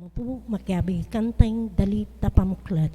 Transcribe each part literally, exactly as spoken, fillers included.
Pu, makiabe kang dalit a pamuklat.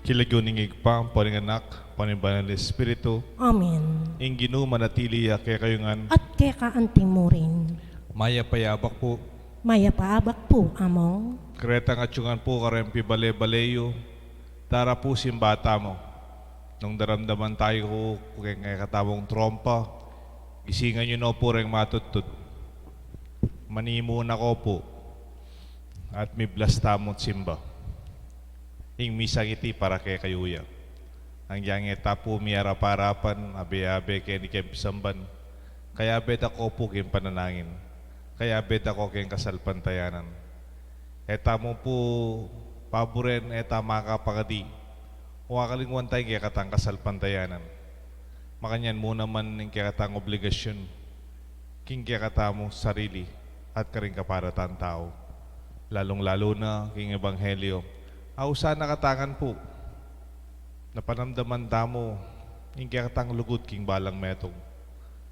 King lagyu ning Ibpa, ampo ning Anak, ampo ning Banal a Espiritu. Amen. Ing Ginu manatili ya kekayu ngan. At keka anti mu rin. Mayap a abak pu. Mayap a abak pu, Among. Karetang atyu ngan pu kareng pibale-bale yu. Tara pu, simba tamu. Nung daramdaman tayu ku keng kekatamung trompa, gisingan yu no pu reng matudtud. Manimu na ko pu. At miblas tamu't simba. Ing misang iti para kekayu ya. Nung e ta pu miarap-arapan, abe-abe keni keng pisamban, kayabe da ko pu keng panalangin, kayabe da ko keng kasalpantayanan. E tamu pu paburen, e ta makapagadi, o akalingwan ta ing kekatang kasalpantayanan. Makanyan mu naman ing kekatang obligasyun king kekatamung sarili at karing kapara tang tau, lalung-lalu na king ebanghelyo. Ausan na katamu ngan pu, napanamdaman tamu ing kekatang lugud king balang metung.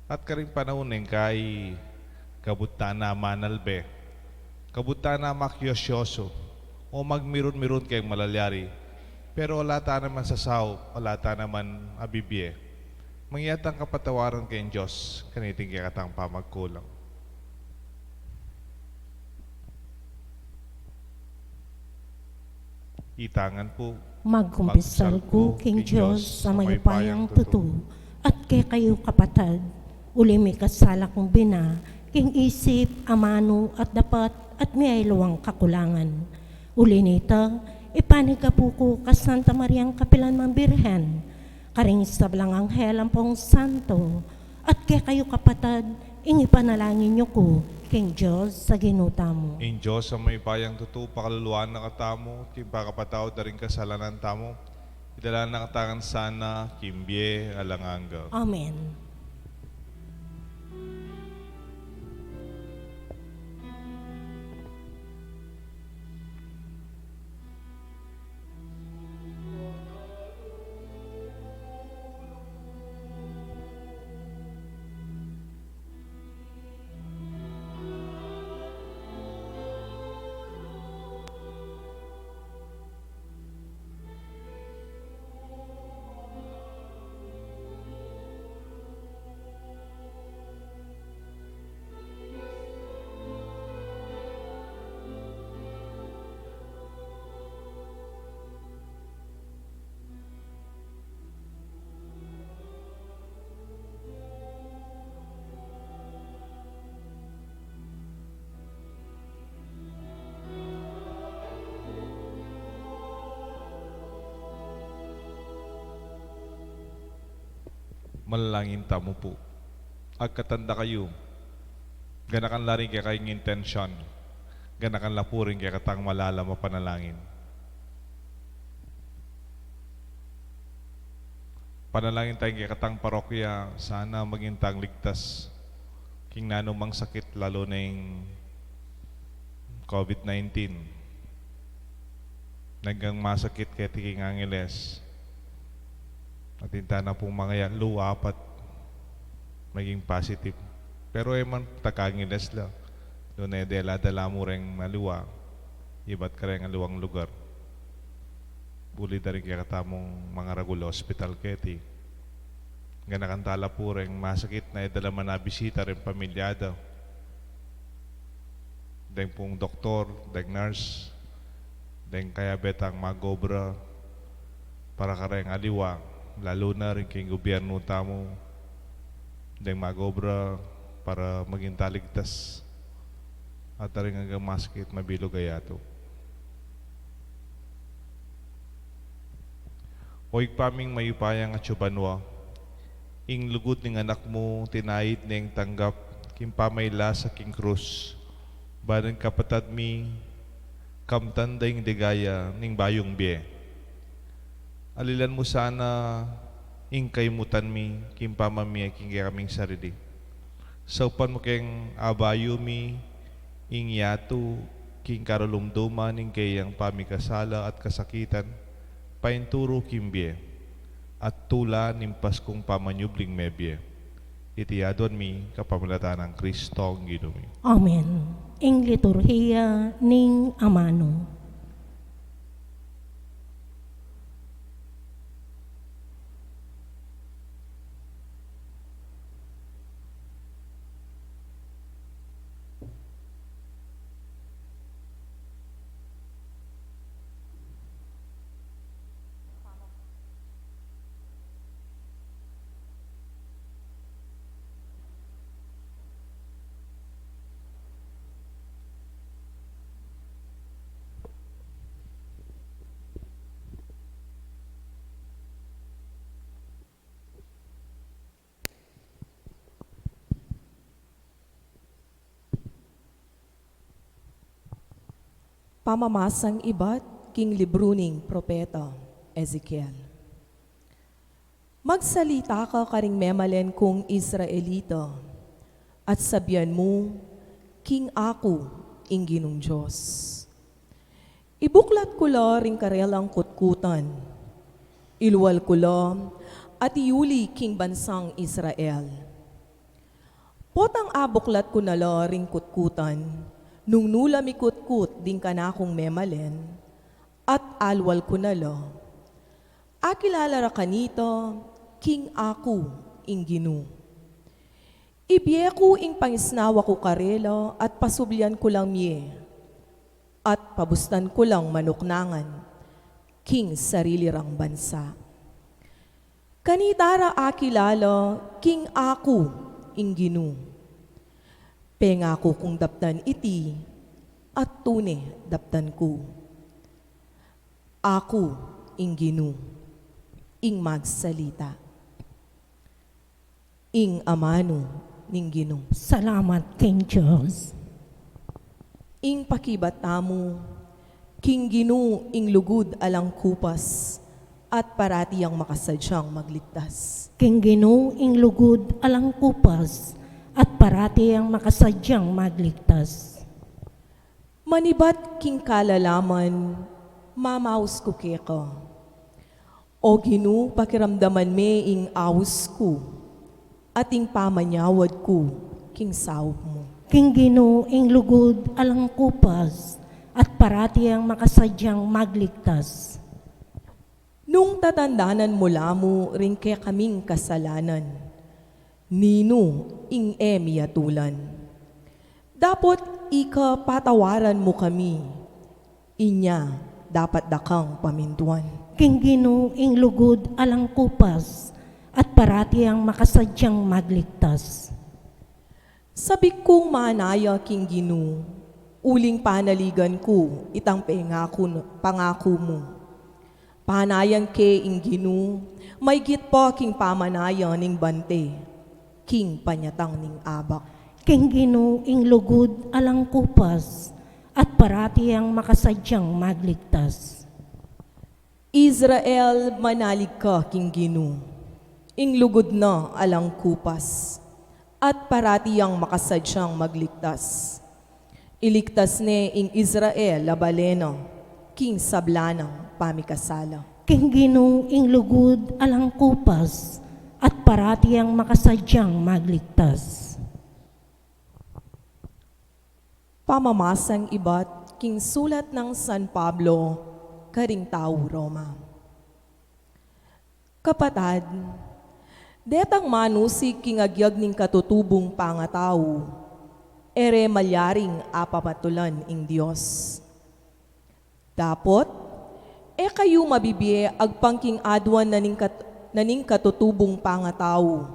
At karing panaun ning kai, kabud ta na manalbe, kabud ta na makiosyoso, o magmirun-mirun keng malalyari, pero ala ta naman sasaup, ala ta naman abibie. Mangya't tang kapatawaran keng Dios kaniting kekatang pamagkulang. Ita ngan pu. Magkumpisal ku king Dios a mayupayang tutu, at kekayu kapatad, uli mikasala kung bina, king isip, amanu, at dapat, at miyaliwang kakulangan. Uli nita, ipanyawad ku kang Santa Mariang kapilan man Birhen, karing sablang anghel ampong santo, at kekayu kapatad, ing ipanalangin yu ku king Dios a Ginu tamu. Ing Dios a mayupayang tutu pakaluluan na katamu, king pakapatawad da ring kasalanan tamu, idala na katamu sana king bie alang angga. Amen. Manalangin tamu pu. Agkatan da kayu, ganakan la ring kekayung intensyon, ganakan la pu ring kekatang malalam a panalangin. Panalangin taya ing kekatang parokya, sana maging tang ligtas king nanumang sakit, lalu na ing COVID nineteen. Naging masakit keti king Angeles. Atin tana pung mangayatlu, apat maging positive. Pero e man takanginas la, nune dela-dela mu reng aliwa, ibat kareng aliwang lugar. Buli da ring kekatamung mangaragul a ospital keti. Ganakan tala pu reng masakit na e da la man abisita reng pamilya da. Deng pung doktor, deng nurse, deng kayabe tang mag-obra para kareng aliwa, lalu na ring king gubyernu tamu, deng mag-obra para maging taligtas at ring anggang masakit mabilug a yatu. O Ibpa ming mayupayang atsu banua, ing lugud ning Anak mu, tinaid neng tanggap king pamaylasa king krus, ban ing kapatad mi, kamtan da ing ligaya ning bayung bie. Alilan mu sana ing kaimutan mi, king pamamie king kekaming sarili. Saupan mu keng abayu mi, ing yatu, king karulumduman ning keyang pamikasala at kasakitan, painturu king bie, at tula ning Paskung pamanyubling mebie. Iti aduan mi kapamilatan nang Kristong Ginu mi. Amen. Ing liturhiya ning amanu. Pamamasang ibat king libru ning propeta Ezekiel. Magsalita ka karing memalen kung Israelita, at sabian mu, king aku ing Ginung Dios. Ibuklat ku la ring karelang kutkutan, ilwal ku la at iyuli king bansang Israel. Potang abuklat ku na la ring kutkutan, nung nu la mikutkut ding kanakung memalen, at alwal ku na la, akilala ra kanita king aku ing Ginu. Ibie ku ing pangisnawa ku karela at pasublian ku lang mie, at pabustan ku lang manuknangan king sarili rang bansa. Kanita ra akilala king aku ing Ginu. Pengaku kung daptan iti, at tune daptan ku. Aku ing Ginu, ing magsalita. Ing amanu ning Ginu. Salamat king Dios. Ing pakibat tamu, king Ginu ing lugud alang kupas, at parati yang makasadyang magligtas. King Ginu ing lugud alang kupas, at parati yang makasadyang magligtas. Manibat king kalalaman, mamaus ku keka. O Ginu, pakiramdaman me ing aus ku, at ing pamanyawad ku king saup mu. King Ginu ing lugud alang kupas, at parati yang makasadyang magligtas. Nung tatandanan mu la mu ring kekaming kasalanan, ninu ing e miyatulan? Dapot ika patawaran mu kami, inya dapat da kang pamintuan. King Ginu ing lugud alang kupas, at parati yang makasadyang magligtas. Sabik kung manaya king Ginu, uling panaligan ku itang pengaku, pangaku mu. Panayan ke ing Ginu, maygit pa king pamanaya ning bante, king panyatang ning abak. King Ginu ing lugud alang kupas, at parati yang makasadyang magligtas. Israel, manalig ka king Ginu, ing lugud na alang kupas, at parati yang makasadyang magligtas. Iligtas ne ing Israel a bale na, king sabla nang pamikasala. King Ginu ing lugud alang kupas, at parati yang makasadyang magligtas. Pamamasang ibat king sulat nang San Pablo karing tau Roma. Kapatad, detang manusig king agyag ning katutubung pangatau, e re malyaring apamatulan ing Dios. Dapot, e kayu mabibie agpang king aduan na ning kat-, na ning katutubung pangatau.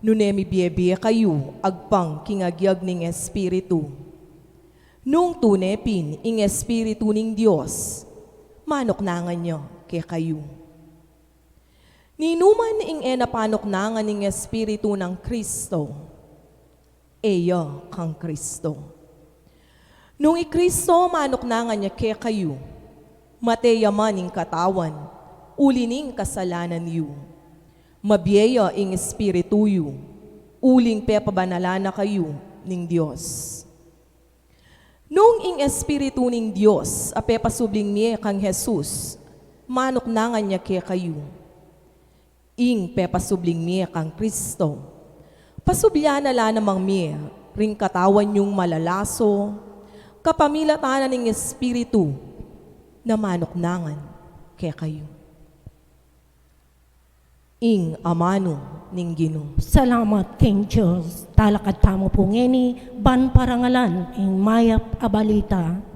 Nune mibie-bie kayu agpang king agyag ning Espiritu. Nung tune pin ing Espiritu ning Dios, manuknangan ya kekayu. Ninuman ing e na panuknangan ning Espiritu nang Kristo, e ya kang Kristo. Nung i Kristo manuknangan ya kekayu, mate ya man ing katawan, uli ning kasalanan yu. Mabie ya ing Espiritu yu, uling pepabanalan na kayu ning Dios. Nung ing Espiritu ning Dios a pepasubling mie kang Jesus, manuknangan ya kekayu. Ing pepasubling mie kang Kristo, pasublian na la namang mie ring katawan yung malalaso, kapamilatan na ning Espiritu na manuknangan kekayu. Ing amanu ning Ginu. Salamat king Dios. Talakad tamu pu ngeni ban parangalan ing mayap a balita.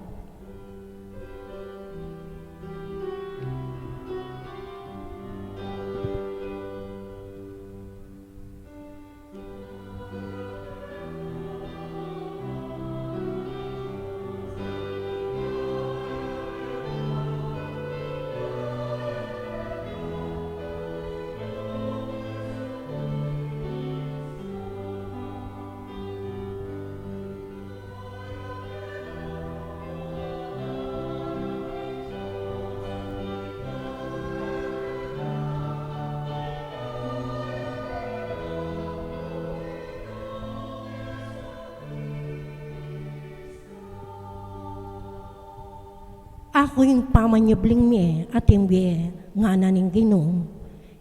Aku ing pamanyubling mie at ing bie, ngana ning Ginu.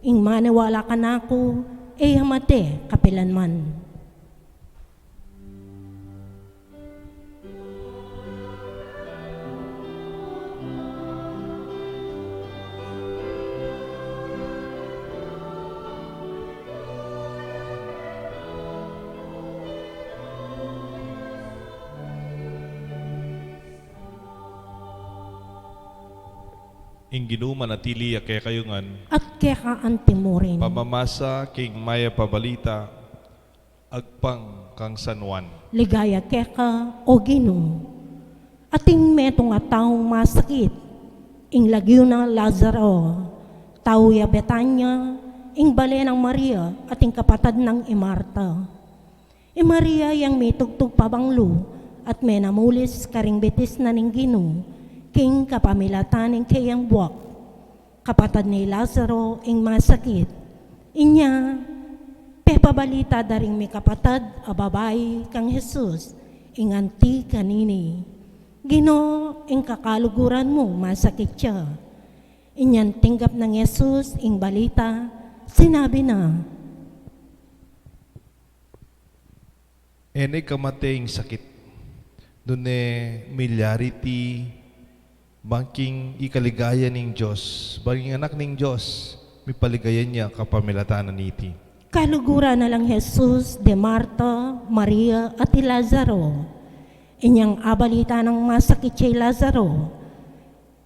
Ing maniwala kanaku, e ya mate kapilanman. Ing Ginu manatili ya kekayu ngan. At keka anti murin. Pamamasa king mayap a balita agpang kang San Juan. Ligaya keka, O Ginu. Ating metung a taung masakit, ing lagyu na Lazaro, tau ya Betania, ing bale nang Maria at ing kapatad nang i Marta. I Maria yang mitugtug pabanglu at menamulis karing bitis na ning Ginu, king kapamilatan ning keyang buak. Kapatad nang Lazaro ing masakit. Inya, pepabalita da ring mikapatad a babai kang Jesus, ing anti kanini. Ginu, ing kakaluguran mu masakit ya. Inyan tinggap nang Jesus ing balita, sinabi na, E ne kamate ing sakit, nune milyari iti bang king ikaligaya ning Dios, bang ing Anak ning Dios, mipaligayan ya kapamilatan na niti. Kaluguran na lang Jesus de Marta, Maria, at i Lazaro. Inyang abalita nang masakit ya i Lazaro,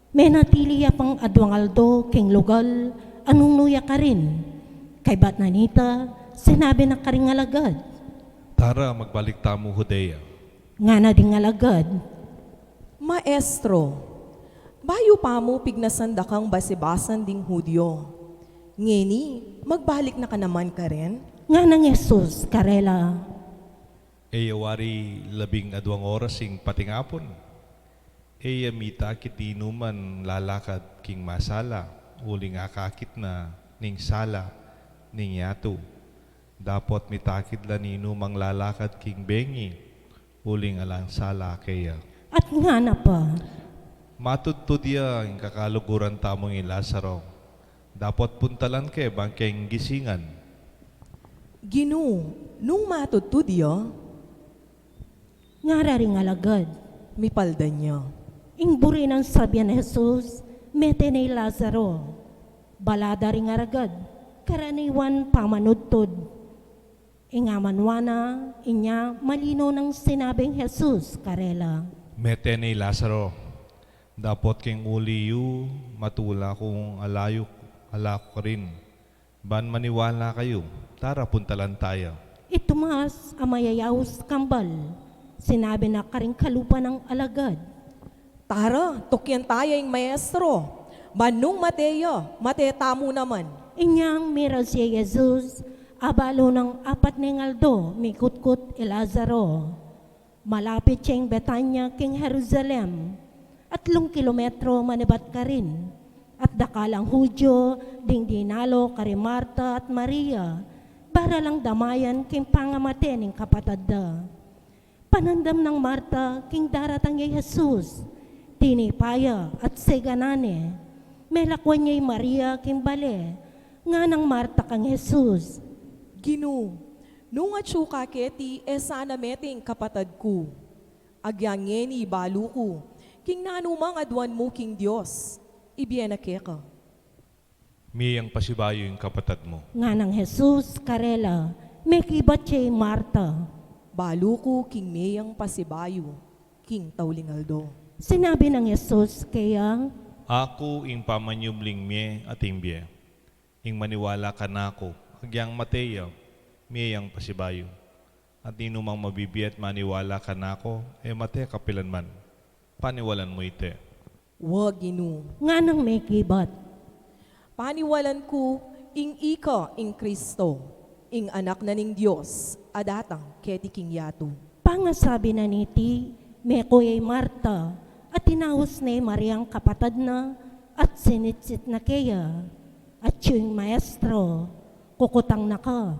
menatili ya pang aduang aldo king lugal a nung nu ya karin. Kaybat na nita, sinabi na karing alagad, Tara, magbalik tamu Judea. Ngana ding alagad, Maestro, bayu pa mu pignasan da kang basibasan ding Judio. Ngeni, magbalik na ka naman karin? Nganang Jesus karela, E ya wari labing aduang oras ing patingapun? E ya mitakit ninuman lalakad king masala, uling akakit na ning sala ning yatu. Dapot mitakit la ninumang lalakad king bengi, uling alang sala keya. At ngana pa, Matudtud ya ing kakaluguran tamung i Lazaro. Dapot puntalan ke bang keng gisingan. Ginu, nung matudtud ya? Ngara ring alagad, mipaldan ya. Ing buri nang sabian Jesus, mete ne i Lazaro. Bala da ring alagad, karaniwan pamanudtud. Ing amanwa na, inya malino nang sinabing Jesus karela, mete ne i Lazaro. Dapot king uli yu, matula kung ala yu, ala ku karin. Ban maniwala kayu, tara puntalan taya. I Tomas a mayayaus kambal, sinabi na karing kalupa nang alagad, tara, tukyan taya ing Maestro, ban nung mate ya, mate tamu naman. Inyang miras ya i Jesus, abalu nang apat neng aldo mikutkut i Lazaro. Malapit ya ing Betania king Jerusalem, atlung kilometro manibat karin, at dakalang Judio ding dinalo kari Marta at Maria, bara lang damayan king pangamate ning kapatad da. Panandam nang Marta king daratang ya i Jesus, tinipa ya at seganan ne. Melakwan ya i Maria king bale, nganang Marta kang Jesus, Ginu, nung atyu ka keti, e sana mete ing kapatad ku. Agyang ngeni balu ku, king nanumang aduan mu king Dios, ibie na keka. Mie yang pasibayu ing kapatad mu. Nganang Jesus karela, mekibat ya i Marta, balu ku king mie yang pasibayu king tauling aldo. Sinabi nang Jesus keya, aku ing pamanyubling mie at ing bie. Ing maniwala kanaku, agyang mate ya, mie yang pasibayu. At ninumang mabibie at maniwala kanaku, e mate kapilanman. Paniwalan mu iti. Wa, Ginu. Nganang mekibat, paniwalan ku ing ika ing Kristo, ing Anak na ning Dios a datang keti king yatu. Pangasabi na niti, meko ya i Marta, at inaus ne i Mariang kapatad na, at sinitsit na keya. Atyu ing Maestro, kukutang na ka.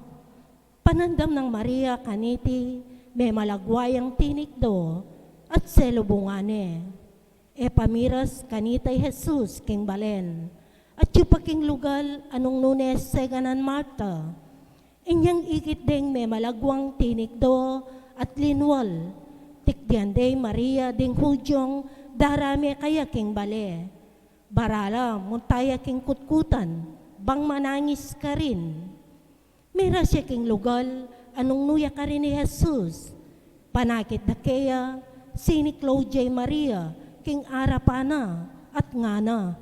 Panandam nang Maria kaniti, memalagwa yang tinikdo, at selubungan ne. E pa miras kanita i Jesus king balen, atyu pa king lugal a nung nune seganan Marta. Inyang ikit deng memalagwang tinikdo at linwal, tikdian de i Maria ding Judiong darame kaya king bale. Bara la munta ya king kutkutan, bang manangis karin. Miras ya king lugal a nung nu ya karin i Jesus. Panakit da keya, siniklaud ya i Maria king arapan na, at ngana,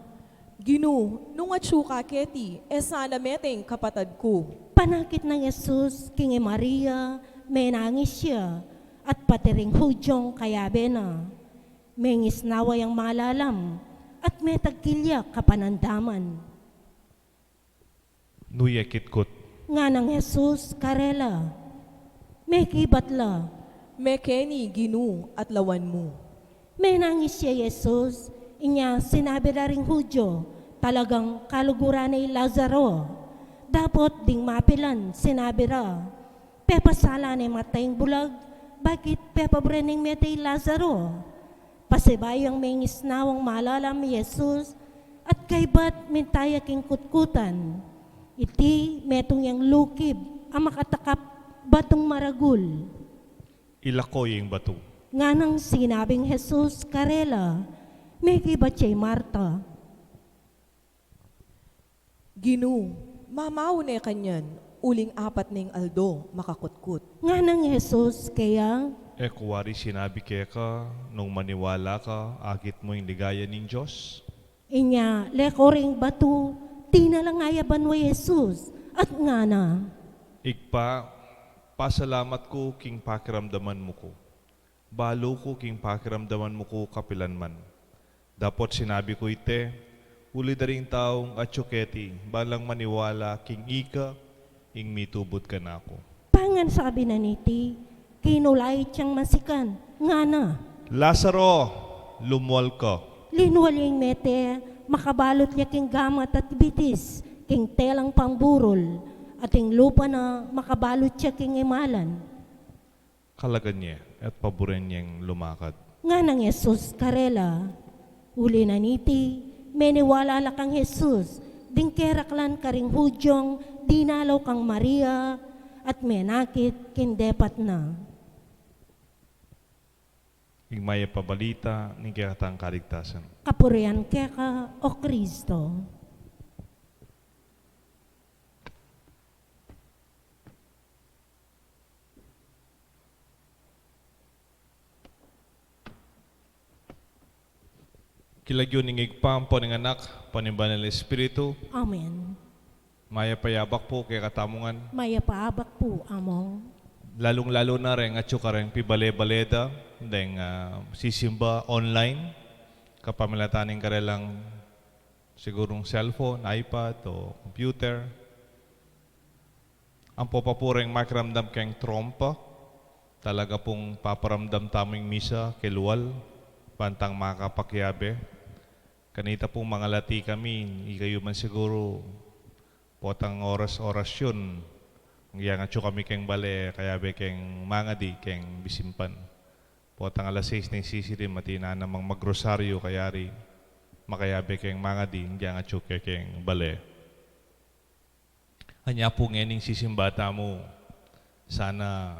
Ginu, nung atyu ka keti, e sana mete ing kapatad ku. Panakit nang Jesus king i Maria, menangis ya, at pati ring Judiong kayabe na. Mengisnawa yang malalam, at metagkil ya kapanandaman. Nu ye kitkut? Nganang Jesus karela, mekibat la. Mekeni, Ginu, at lawan mu. Menangis ya i Jesus, inya sinabi da ring Judio, talagang kaluguran ne i Lazaro. Dapot ding mapilan, sinabi ra, pepasala ne mateng bulag, bakit pepaburen neng mete i Lazaro? Pasibayu yang mengisnawang malalam i Jesus, at kaybat minta ya king kutkutan. Iti metung yang lukib a makatakap batung maragul. Ilako ya ing batu. Nganang sinabing Jesus karela, mekibat ya i Marta. Ginu, mamaw ne kanyan, uling apat neng aldo makakutkut. Nganang Jesus keya, e ku wari sinabi keka, nung maniwala ka, akit mu ing ligaya ning Dios? Inya leko ring batu, tinalang ya banua i Jesus, at ngana, Ibpa, pasalamat ku king pakiramdaman mu ku. Balu ku king pakiramdaman mu ku kapilanman. Dapot sinabi ku ite, uli da ring taung atyu keti, ban lang maniwala king ika ing mitubud kanaku. Pangan sabi na niti, kinulait yang masikan, ngana, Lazaro, lumual ka. Linual ya ing mete, makabalut ya king gamat at bitis, king telang pangburul, at ing lupa na makabalut ya king imalan. Kalagan ye, at paburen yeng lumakad. Nganang Jesus karela, Uli na niti, meniwala la kang Jesus ding keraklan karing Hudyong dinalaw kang Maria at menakit king depat na. Ing Mayap a Balita ning kekatang kaligtasan. Kapurian keka, O Kristo. King lagyu ning Ibpa, ampo ning Anak, ampo ning Banal Espiritu. Amen. Mayap a abak pu kekatamu ngan. Mayap a abak pu, Among. Lalung-lalu na reng atyu kareng pibale-bale da, deng, ah, sisimba online, kapamilatan ning karelang sigurung cellphone, iPad, o computer. Ampo pa pu reng makiramdam keng trompa, talaga pung paparamdam tamu ing misa kelual, bantang makapakiabe. Kanita pung mangalati kami, ikayu man siguru, potang oras orasyun, agyang atyu kami keng bale, kayabe keng mangadi, keng bisimpan. Potang alas sais ning sisilim, atin na namang magrosaryu, kayari makayabe keng mangadi, agyang atyu ke keng bale. Anya pu ngening sisimba tamu, sana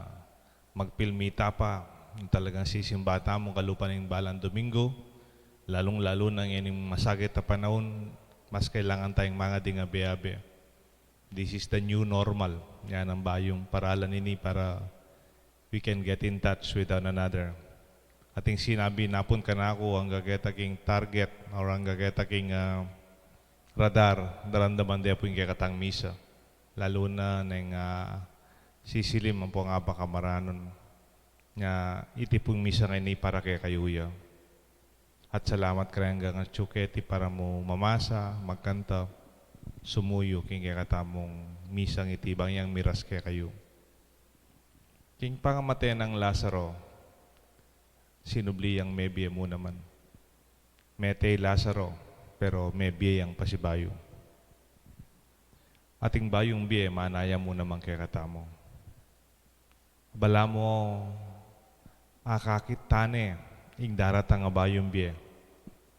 magpilmi ta pa, ing talagang sisimba tamu kalupa ning balang Domingo, lalung-lalu na ngening masakit a panaun, mas kailangan tayung mangading abe-abe. This is the new normal. Yan ang bayung paralan ini para we can get in touch with one another. Ating sinabi na pun kanaku, angga keta king target or angga keta king, ah, radar, daramdaman de pu ing kekatang misa. Lalu na neng, ah, sisilim ampo ing abak a maranun. Nya iti pung misa ngeni para kekayu ya. At salamat kareng anggang atyu keti para mu mamasa, magkanta, sumuyu king kekatamung misang iti bang yang miras kekayu. King pangamate nang Lazaro, sinubli yang mebie mu naman. Mete i Lazaro, pero mebie yang pasibayu. Ating bayung bie, manaya mu naman kekatamu. Balamu akakit ta ne ing daratang a bayung bie,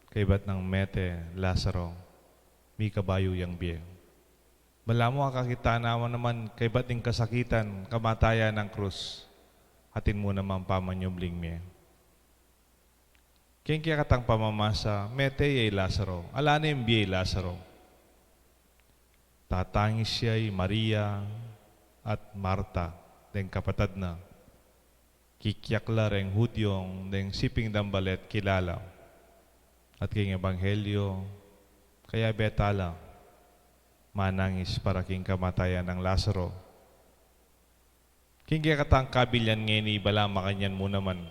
kaybat nang mete Lazaro, mikabayu yang bie. Balamu akakit ta ne naman kaybat ning kasakitan, kamatayan ning krus, atin mu naman pamanyubling mie. King kekatang pamamasa, mete ya i Lazaro, ala ne ing bie i Lazaro. Tatangis ya i Maria at Marta, deng kapatad na. Kikyak la reng Hudyong deng siping dang bale at kilala. At king ebanghelyo, kayabe ta la manangis para king kamatayan nang Lazaro. King kekatang kabilyan ngeni, balamu makanyan mu naman.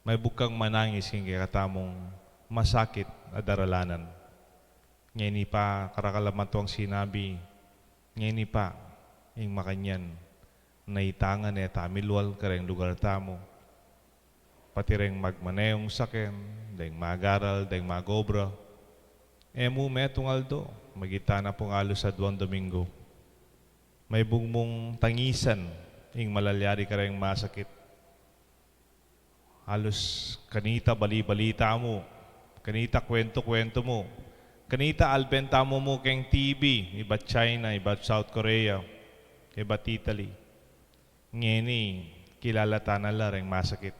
Maybug kang manangis king kekatamung masakit a daralanan. Ngeni pa, karakal a matuang sinabi, ngeni pa, ing makanyan, naitangan ne tamilual kareng lugar tamu. Pati reng magmaneyung saken, deng magaral, deng magobra. E mu metung aldo, magitana pung alus aduang Domingo. Maybug mung tangisan ing malalyari kareng masakit. Alus kanita bali-balita mu, kanita kuwentu-kuwentu mu, kanita alben tamu mu keng T V, ibat China, ibat South Korea, ibat Italy. Ngeni, kilala ta na la reng masakit.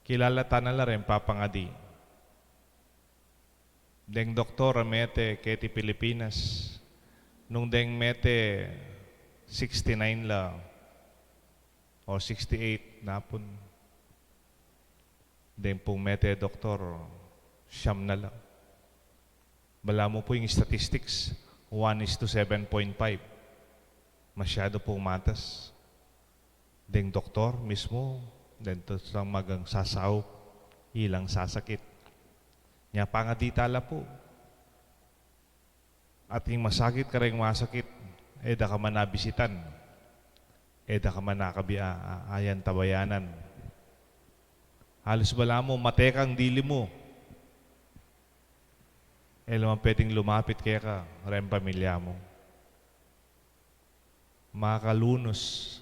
Kilala ta na la reng papangadi. Deng doktor a mete keti Pilipinas, nung deng mete sixty-nine la o sixty-eight na pun. Deng pung mete doktor, siyam na la. Balamu pu ing statistics, one is to seven point five. Masyadu pung matas. Deng doktor mismu, deng tutulang magang sasaup, ilang sasakit. Nya pangadi ta la pu. Ating masakit kareng masakit, e da ka man abisitan, e da ka man akabie, a, a, ayantabayanan. Alus balamu, mate kang dili mu. E la man pwedeng lumapit keka reng pamilya mu. Makalunus,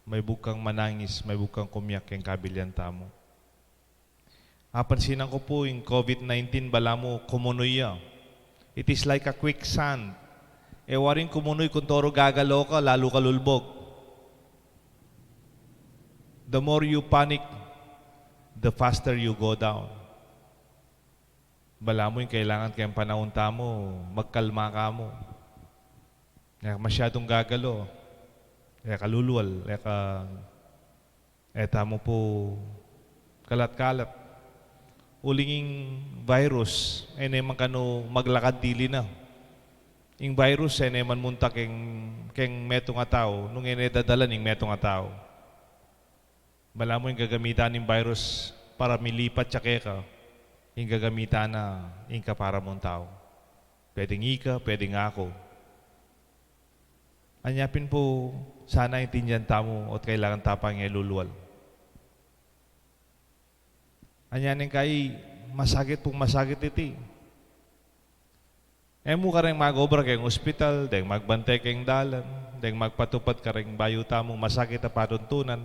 maybug kang manangis, maybug kang kumiyak keng kabilyan tamu. Apansinan ku pu ing COVID nineteen, balamu kumunuy ya. It is like a quicksand. E waring kumunuy, kuntoru gagalo ka, lalu ka lulbug. The more you panic, the faster you go down. Balamu ing kailangan keng panaun tamu, magkalma ka mu. E ka masyadung gagalo. E ka lulwal, e ka, e tamu pu kalat-kalat. Uling ing virus, e ne man kanu maglakad dili na. Ing virus, e ne man munta keng, keng metung a tau, nung e ne dadala ning metung a tau. Balamu ing gagamitan ning virus para milipat ya keka, ing gagamitan na ing kapara mung tau. Pwedeng ika, pwedeng aku. Anya pin pu, sana intindian tamu, ot kailangan ta pang e lulwal. Anya ning kai, masakit pung masakit iti. E mu kareng mag-obra keng ospital, deng magbante keng dalan, deng magpatupad kareng bayu tamung masakit a patuntunan.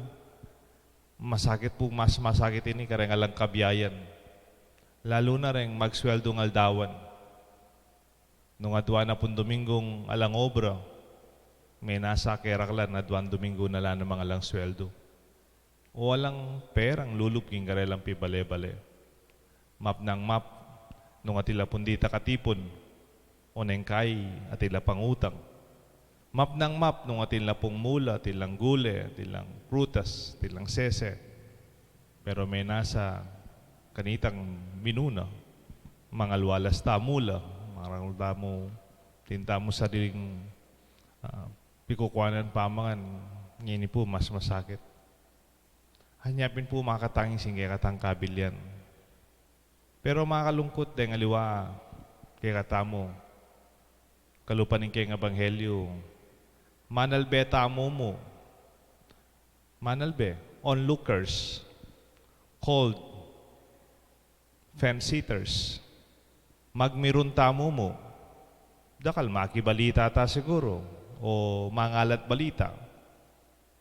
Masakit pu, mas masakit ini kareng alang kabiayan. Lalu na reng magsweldung aldawan. Nung adwa na pung Dominggung alang obra, menasa keraklan, adwang Dominggu na la namang alang sweldu. O alang perang lulub king karelang pibale-bale. Map nang map, nung atin la pung ditak a tipun, o neng kai atin la pang utang. Map nang map, nung atin la pung mula, atin lang gule, atin lang prutas, atin lang sese. Pero menasa kanitang minuna, mangalwalas tamu la, marangul tamu, atin tamu sariling, ah, pikukuanan pamangan, ngeni pu mas masakit. Anya pin pu makatangis ing kekatang kabilyan. Pero makalungkut deng aliwa kekatamu, kalupa ning keng ebanghelyu, manalbe tamu mu. Manalbe, onlookers, cold, fence sitters. Magmirun tamu mu. Dakal makibalita ta siguru, o mangalat balita.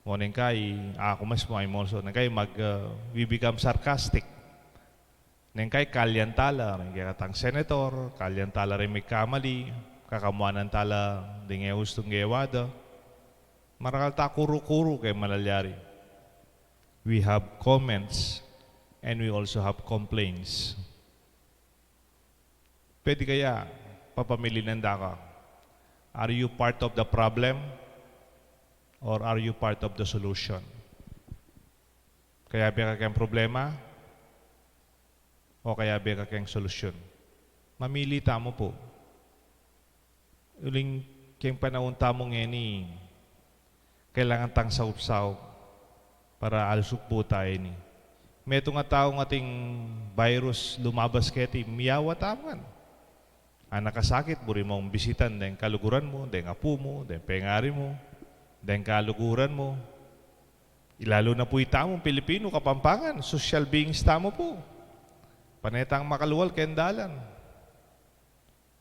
O neng kai, aku mas mo, I'm also, neng kai mag, uh, we become sarcastic. Neng kai kalyan ta la ring kekatang senator, kalyan ta la ring mikamali, kakamuanan ta la ding e ustung gewa da. Marakal ta kuru-kuru keng malalyari. We have comments and we also have complaints. Pwede kaya papamilinan da ka? Are you part of the problem or are you part of the solution? Kayabe ka keng problema o kayabe ka keng solusyun? Mamili tamu pu. Uling keng panaun tamu ngeni, kailangan tang saup-saup para alsuk pu tamu ini. Metung a taung ating virus lumabas keti, miyawa tamu ngan. Anak a sakit, buri mung bisitan deng kaluguran mu, deng apu mu, deng pengari mu, deng kaluguran mu. Ilalu na pu itamung Pilipinu, Kapampangan, social beings tamu pu. Pane tang makalual keng dalan.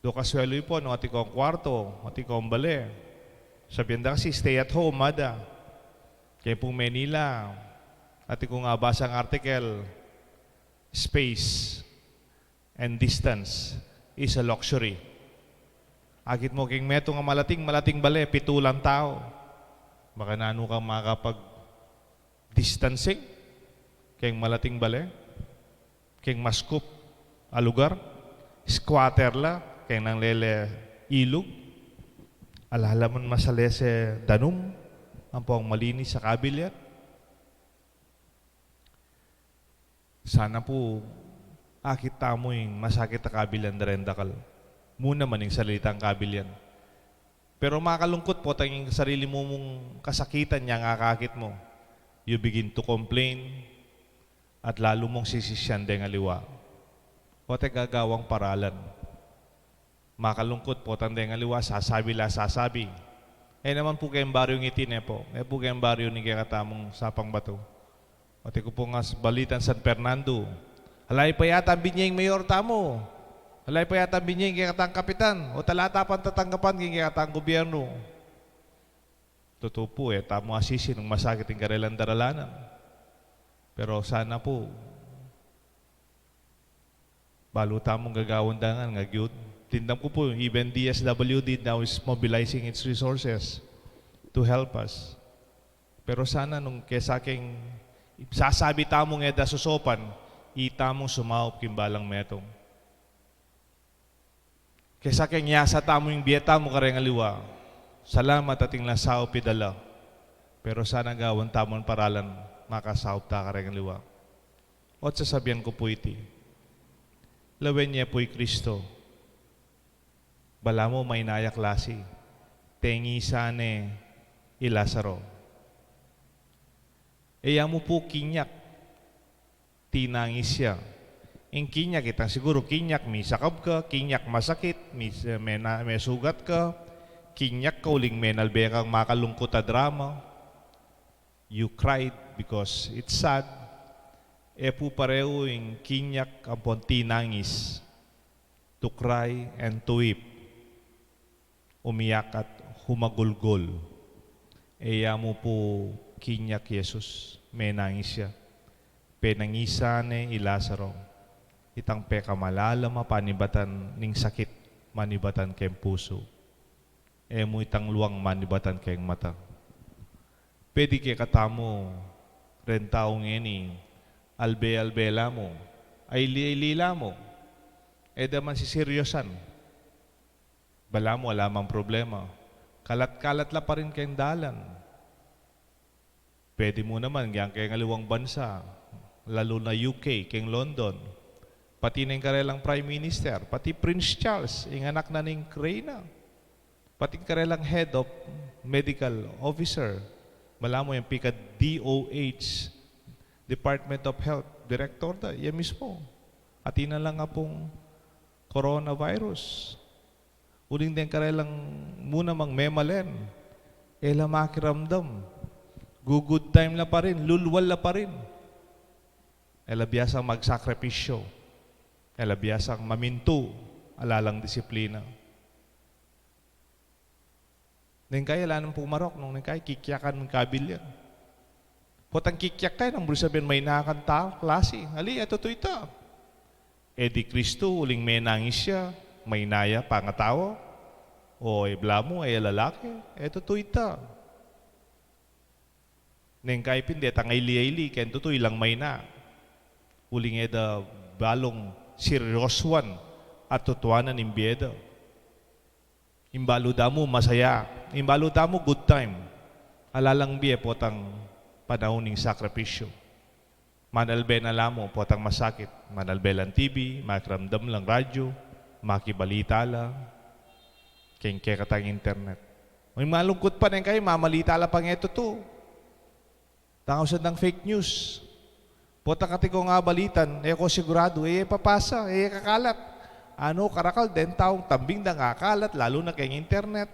Do kasuelu ipon, o atin kong kwarto, o atin kong bale. Sabian da kasi, stay at home, ada. Kaya pung Manila, atin kong abasang article, space and distance is a luxury. Akit mo keng metung a malating, malating bale, pitu lang tau. Baka nanu kang makapag-distancing keng malating bale, keng maskup a lugar, squatter la, keng nanglele ilug, ala la man masalese danum, ampong malinis a kabilyan. Sana pu, akit tamu ing masakit a kabilyan da reng dakal. Mu naman ing sarili tang kabilyan. Pero makalungkut potang ing sarili mu mung kasakitan yang akakit mu. You begin to complain, at lalu mung sisisian deng aliwa. Ote gagawang paralan. Makalungkut potang deng aliwa, sasabi la sasabi. E naman pu keng baryung iti, ne pu. E pu keng baryu ning kekatamung Sapang Batu. Ote ku pu ngan balitan San Fernando. Ala, e pa yata binye ing mayor tamu. Ala, e pa yata binye ing kekatang kapitan. O, ala ta pang tatanggapan king kekatang gubyernu. Tutu pu, e tamu asisi nung masakit ing karelang daralanan. Pero sana pu, Balu tamung gagawan da ngan, ngagyu. Dimdam ku pu, even D S W D now is mobilizing its resources to help us. Pero sana nung kesa keng sasabi tamung e da sosopan, itamu sumaup king balang metung. Kesa keng yasa tamu ing bie tamu kareng aliwa. Salamat atin lang saup idala. Pero sana gawan tamu ing paralan makasaup ta kareng aliwa. Ot sasabian ku pu iti, lawen ye pu i Kristo. Balamu maina ya klasi. Tengisan ne i Lazaro. E ya mu pu kinyak, tinangis ya. Ing kinyak, itang siguru kinyak, misakab ka, kinyak masakit, mis-, mena-, mesugat ka, kinyak ka uling menalbe kang makalungkut a drama. You cried because it's sad. E pu parehu ing kinyak ampon tinangis. To cry and to weep. Umiyak at humagulgul. E ya mu pu kinyak i Jesus, menangis ya. Penangisan ne i Lazaro. Itang pekamalalam a panibatan ning sakit, manibatan keng pusu. E mu itang luang manibatan keng mata. Pwede kekatamu reng tau ngeni, albe-albe la mu, aili-aili la mu, e da man siseryosan. Balamu ala mang problema. Kalat-kalat la pa rin keng dalan. Pwede mu naman, dinan keng aliwang bansa, lalu na U K, keng London. Pati neng karelang Prime Minister, pati Prince Charles, ing anak na ning reyna. Pati karelang head of medical officer, balamu yang pika D O H, Department of Health, director da, iya mismu. Atin na lang apung coronavirus. Uling deng karelang mu namang memalen, e la makiramdam. Gu-good time la pa rin, lulwal la pa rin. E la biasang magsakripisyo. E la biasang mamintu, ala lang disiplina. Neng kai ala nang pumarok, nung neng kai kikyakan kabilyan. Potang kikyak ka, nang buri sabian maina kang tau, klasi. Ali, e tutu ita. E di Kristu, uling menangis ya, maina ya pangatau. O, e balamu, e lalaki, e tutu ita. Neng kai pin detang aili-aili, keng tutu ilang maina. Uling e da balung seryosuan at tutuanan ing bie da. Ing balu da mu masaya, ing balu da mu good time. Ala lang bie potang panaun ning sakripisyu. Manalbe na la mu potang masakit, manalbe lang T V, makiramdam lang radyu, makibalita la, keng kekatang internet. Ing malungkut pa neng kai, mamalita la pang e tutu. Tangausan dang fake news. Potang katikong abalitan, e ko siguradu, e papasa, e kakalat. Ano, karakal, deng taung tambing dang akalat, lalu na keng internet.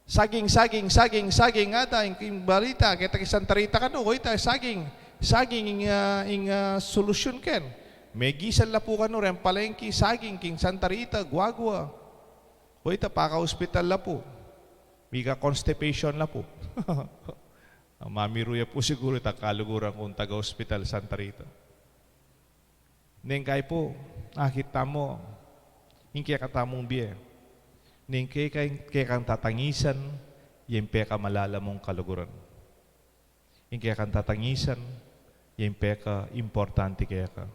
Saging, saging, saging, saging, ngata, ing, ing balita, keta king Santa Rita kanu, o ita, saging, saging, ing, ah, ing, ah, solusyun ken. Megisan la pu kanu, reng palengki, saging, king Santa Rita, guagua. O ita, paka-hospital la pu. Mika-constipation la pu. Mamiru ya pu siguru itang kaluguran kung taga-hospital Santa Rita. Neng kai pu, akit tamu, ing kekatamung bie. Neng keka, kekang tatangisan, ing pekamalalam mung kaluguran. Ing kekang tatangisan, ing pekaimportante keka.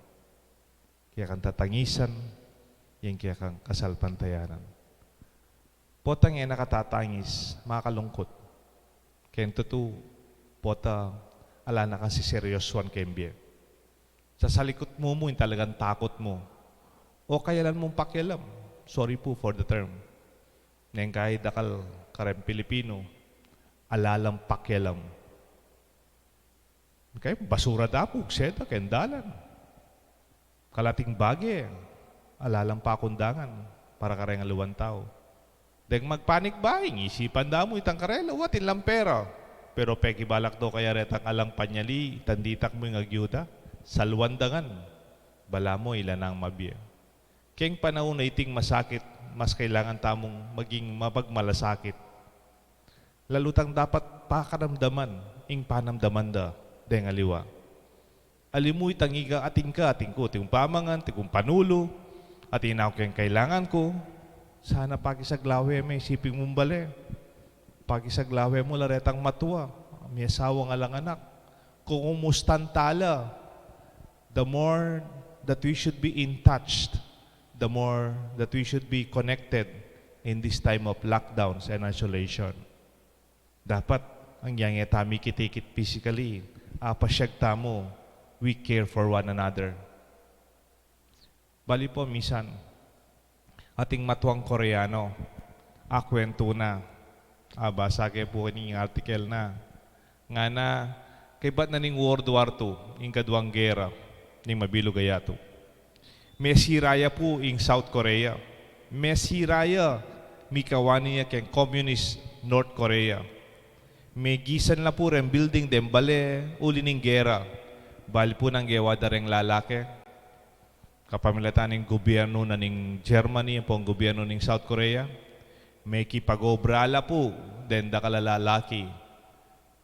Kekang tatangisan, ing kekang kasalpantayanan. Potang e na ka tatangis, makalungkut. Keng tutu, pota ala na kang siseryosuan keng bie. Sasalikut mu mu, ing talagang takut mu. O kaya ala mung pakialam. Sorry pu for the term. Neng kai dakal kareng Pilipinu, ala lang pakialam. Kaya basura da pu, ugse da keng dalan. Kalating bage, ala lang pakundangan para kareng aliwang tau. Deng magpanik baing, isipan da mu itang karela, wa, atin lang pera. Pero pekibalak do kaya retang alang panyali, itang ditak mu ing agyuda, salwan da ngan. Balamu ila nang mabie. Keng panaun a iting masakit, mas kailangan tamung maging mapagmalasakit. Lalu tang dapat pakaramdaman ing panamdaman da deng aliwa. Ali mu itang ika, atin ka, atin ku, atin kung pamangan, atin kung panulu, Atin na ku keng kailangan ku, sana pakisaglawe me, isipin mung bale. Pakisaglawe mu la retang matua, miasawa, alang anak. Kung umustan tala, the more that we should be in touch, the more that we should be connected in this time of lockdowns and isolation. Dapat, anggiyang e tamu ikit-ikit physically, apasyag tamu, we care for one another. Bali pu, misan, ating matuang Koreano, akwentu na, abasa ke pu ning article na, ngana, kaybat na ning World War Two, ing kaduang gera ning mabilug a yatu, mesira ya pu ing South Korea. Mesira ya, mikawan ya keng Communist North Korea. Megisan la pu reng building deng bale, uli ning gera. Bali pu nang gewa da reng lalaki, kapamilatan ning gubyernu na ning Germany ampong gubyernu ning South Korea, mekipag-obra la pu deng dakal a lalaki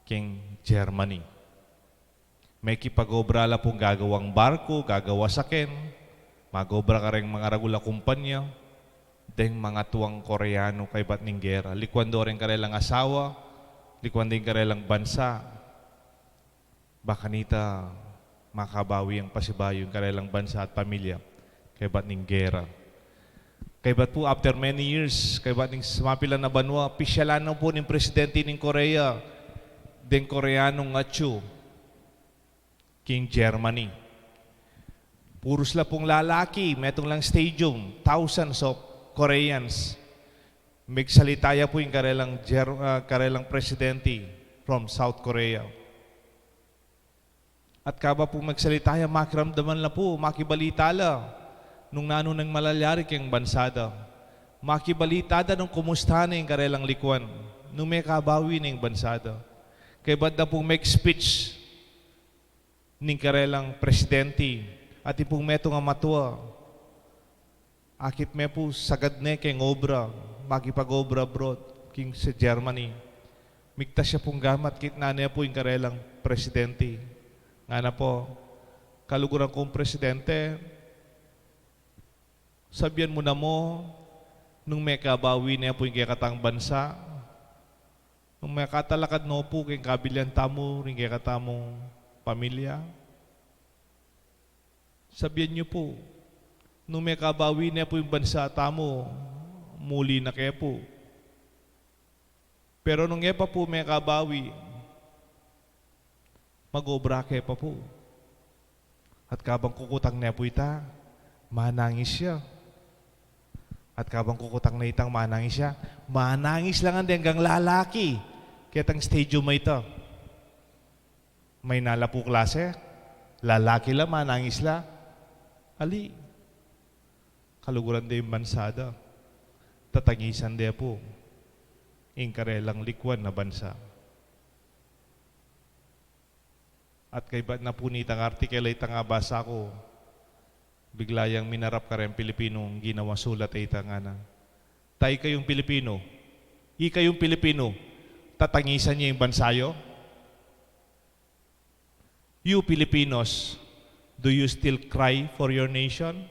keng Germany. Mekipag-obra la pung gagawang barku, gagawa saken, mag-obra kareng mangaragul a kumpanya, deng mangatuang Koreanu kaybat ning gera. Likuan do reng karelang asawa, likuan ding karelang bansa. Ba kanita makabawi yang pasibayu ing karelang bansa at pamilya kaybat ning gera. Kaybat pu, after many years, kaybat ning sumapilan a banua, pisyalan na pu ning presidente ning Korea deng Koreanung atyu king Germany. Purus la pung lalaki, metung lang stadium, thousands of Koreans. Megsalita ya pu ing karelang Ger-, ah, karelang presidente from South Korea. At kaba pu megsalita ya, makiramdaman la pu, makibalita la nung nanu neng malalyari keng bansa da. Makibalita da nung kumusta na ing karelang likuan, nung mekabawi na ing bansa da. Kaybat da pung meg-speech ning karelang presidente, at ipung metung a matua, akit me pu, sagad ne keng obra, makipag-obra abroad, king sa Germany. Migtas ya pung gamat, kitnan ne pu ing karelang presidente. Ngana pu, kaluguran kung presidente, sabian mu namu, nung mekabawi ne pu ing kekatang bansa, nung mekatalakad no pu king kabilian tamu ring kekatamung pamilya? Sabian yu pu, nung mekabawi ne pu ing bansa tamu, muli na ke pu. Pero nung e pa pu mekabawi, mag-obra ke pa pu. At kabang kukutang ne pu ita, manangis ya. At kabang kukutang ne itang manangis ya, manangis la ngan deng anggang lalaki ketang stadium a ita. Maina la pu klase, lalaki la, manangis la. Ali, kaluguran de ing bansa da. Tatangisan de pu ing karelang likuan a bansa. At kaybat na pu nitang article a itang abasa ku, bigla yang minarap kareng Pilipinung ginawa sulat a ita, ngana, ta ikayung Pilipino, ikayung Pilipino, tatangisan ye ing bansa yu? You Filipinos, do you still cry for your nation?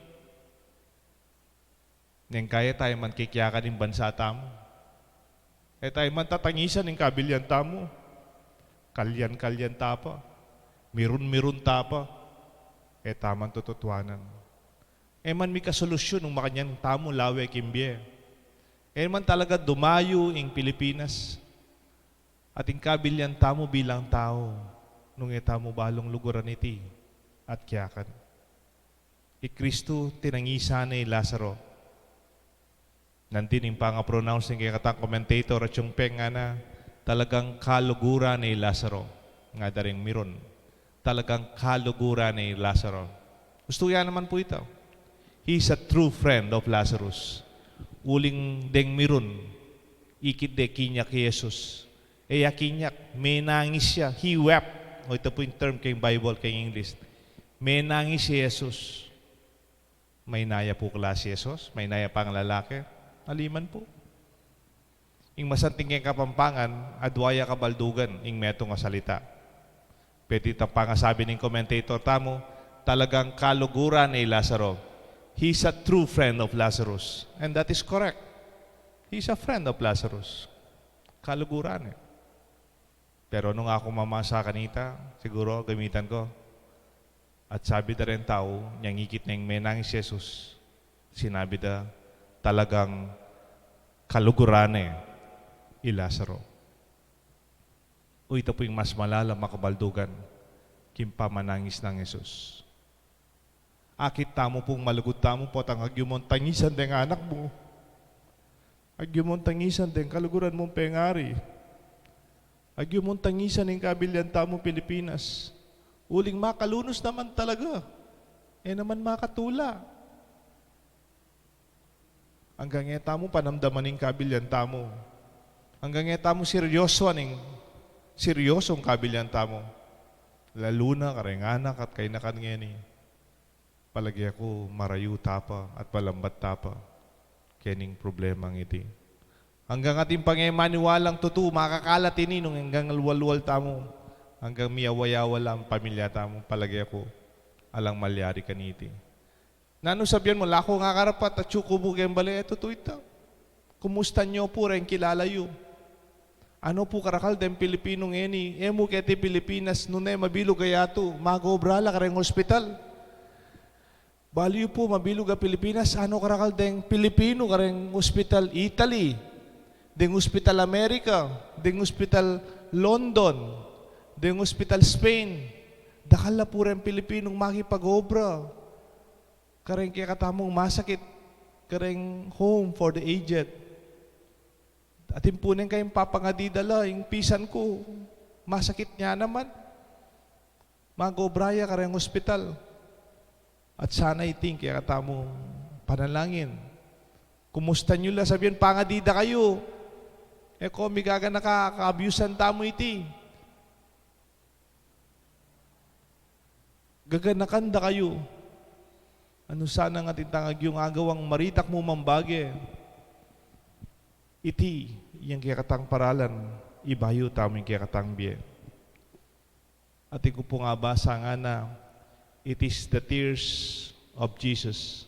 Neng kaya e tayu man kikyakan ing bansa tamu. E tayu man tatangisan ing kabilian tamu. Kalyan-kalyan ta pa. Mirun-mirun ta pa. E ta man tututuanan. E man mika solusyun nung makanyan tamu lawe king bie. E man talaga dumayu ing Pilipinas at ing kabilian tamu bilang tau nung e tamu balung luguran iti at kyakan. I Kristu tinangisan ne i Lazaro. Nandin ing panga-pronounce ning kekatang commentator, atiu peng ngana, talagang kaluguran ne i Lazaro. Ngana da ring mirun, talagang kaluguran ne i Lazaro. Ustu ya naman pu ita. He is a true friend of Lazarus. Uling deng mirun, ikit de kinyak i Jesus. E ya kinyak, menangis ya. He wept. O, ita pu ing term keng Bible, keng English. Menangis i Jesus. Maina ya pu kla si Jesus, maina ya pang lalaki, ali man pu. Ing masanting keng Kapampangan, adwa ya kabaldugan ing metung a salita. Pwede tang pangasabi ning commentator tamu, talagang kaluguran ne i Lazaro. He's a true friend of Lazarus. And that is correct. He's a friend of Lazarus. Kaluguran e. Pero nung aku mamasa kanita, siguro gamitan ku. At sabi da ring tau, inyang ikit neng menangis i Jesus, sinabi da, talagang kaluguran ne i Lazaro. O ita pu ing mas malalam a kabaldugan king pamanangis nang Jesus. Akit tamu pung malugud tamu, potang agyu mung tangisan deng anak mu. Agyu mung tangisan deng kaluguran mung pengari. Agyu mung tangisan ing kabilyan tamu Pilipinas. Uling makalunus naman talaga. E naman makatula. Anggang e tamu panamdaman ing kabilyan tamu. Anggang e tamu seryoso ning seryosong kabilyan tamu. Lalu na kareng anak at kayanakan ngeni. Palage ku marayu ta pa at malambat ta pa kening problemang iti. Anggang atin pang e maniwalang tutu, makakalat ini nung anggang alwal-alwal tamu, anggang miyawa-yawa lang pamilya tamu, palage ku alang malyari kaniti. Nanu sabian mu, laku nga karapat, atyu ku mu keng bale, e tutu ita. Kumusta nyo pu reng kilala yu? Ano pu karakal deng Pilipinu ngeni? E mu keti Pilipinas, nune mabilug a yatu, mag-obra la kareng ospital. Balu yu pu mabilug a Pilipinas, ano karakal deng Pilipinu kareng ospital Italy, deng ospital America, deng ospital London, deng ospital Spain. Dakal la pu reng Pilipinung makipag-obra kareng kekatamung masakit, kareng home for the aged. Atin pu neng kayang papangadi da la, ing pisan ku, masakit ne naman. Mag-obra ya kareng ospital. At sana iti ing kekatamung panalangin. Kumusta nyo la, sabian, pangadi da kayu. E ko migaganaka, kaabyusan tamu iti. Gaganakan da kayu. Anu sana ing atin tang agyung agawang maritak mu mang bage. Iti ing kekatang paralan, ibayu tamu ing kekatang bie. Atin ku pung abasa ngana, "It is the tears of Jesus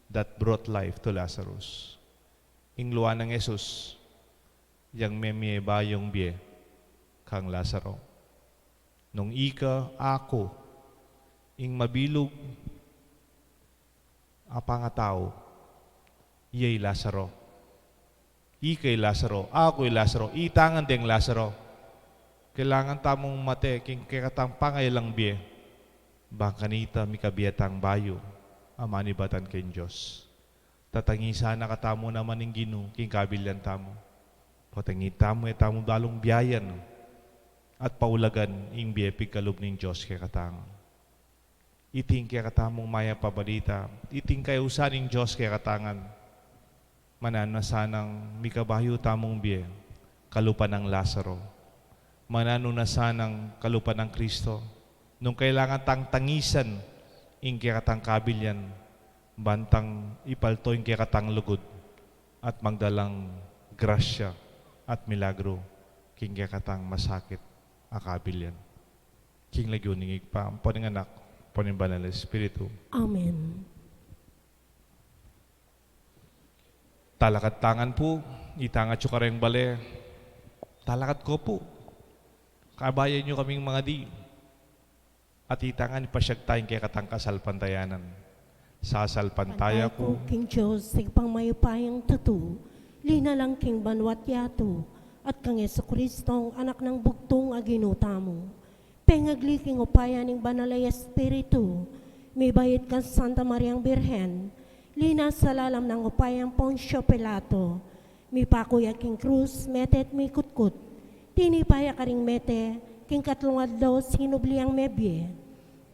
that brought life to Lazarus." Ing luha nang Jesus, yang memie bayung bie kang Lazaro. Nung ika, aku, ing mabilug a pangatau, iya i Lazaro. Ika i Lazaro, aku i Lazaro, ita ngan deng Lazaro. Kailangan tamung mate king kekatang pangailang bie. Bang kanita mikabie tang bayu a manibatan king Dios. Tatangisan na katamu naman ning Ginu king kabilyan tamu. Potang ita mu, e tamu balung biayan at paulagan ing bie pigkalub ning Dios kekatang. Iting kekatamung mayap a balita, iting kayusan ning Dios kekatang ngan. Mananu na sanang mikabayu tamung bie kalupa nang Lazaro. Mananu na sanang kalupa nang Kristo. Nung kailangan tang tangisan ing kekatang kabilyan, bantang ipalto ing kekatang lugud at magdalang grasya at milagru king kekatang masakit a kabilyan. King lagyu ning Ibpa, ampo ning Anak, ampo ning Banal a Espiritu. Amen. Talakad ta ngan pu, itang atyu kareng bale, talakad ko pu. Kabayan yu kaming mangadi. At ita ngan ipasyag ta ing kekatang kasalpantayanan. Sasalpantaya ku king Dios, Ibpang mayupayang tutu, linalang king banua't yatu, at kang Jesucristo, Anak nang bugtung a Ginu tamu. Pengagli king upaya ning Banal a Espiritu, mibayut kang Santa Mariang Birhen, linasa lalam nang upayang Poncio Pilato, mipaku ya king krus, mete at mikutkut, tinipa ya karing mete, king katlung adlaw sinubli yang mebie.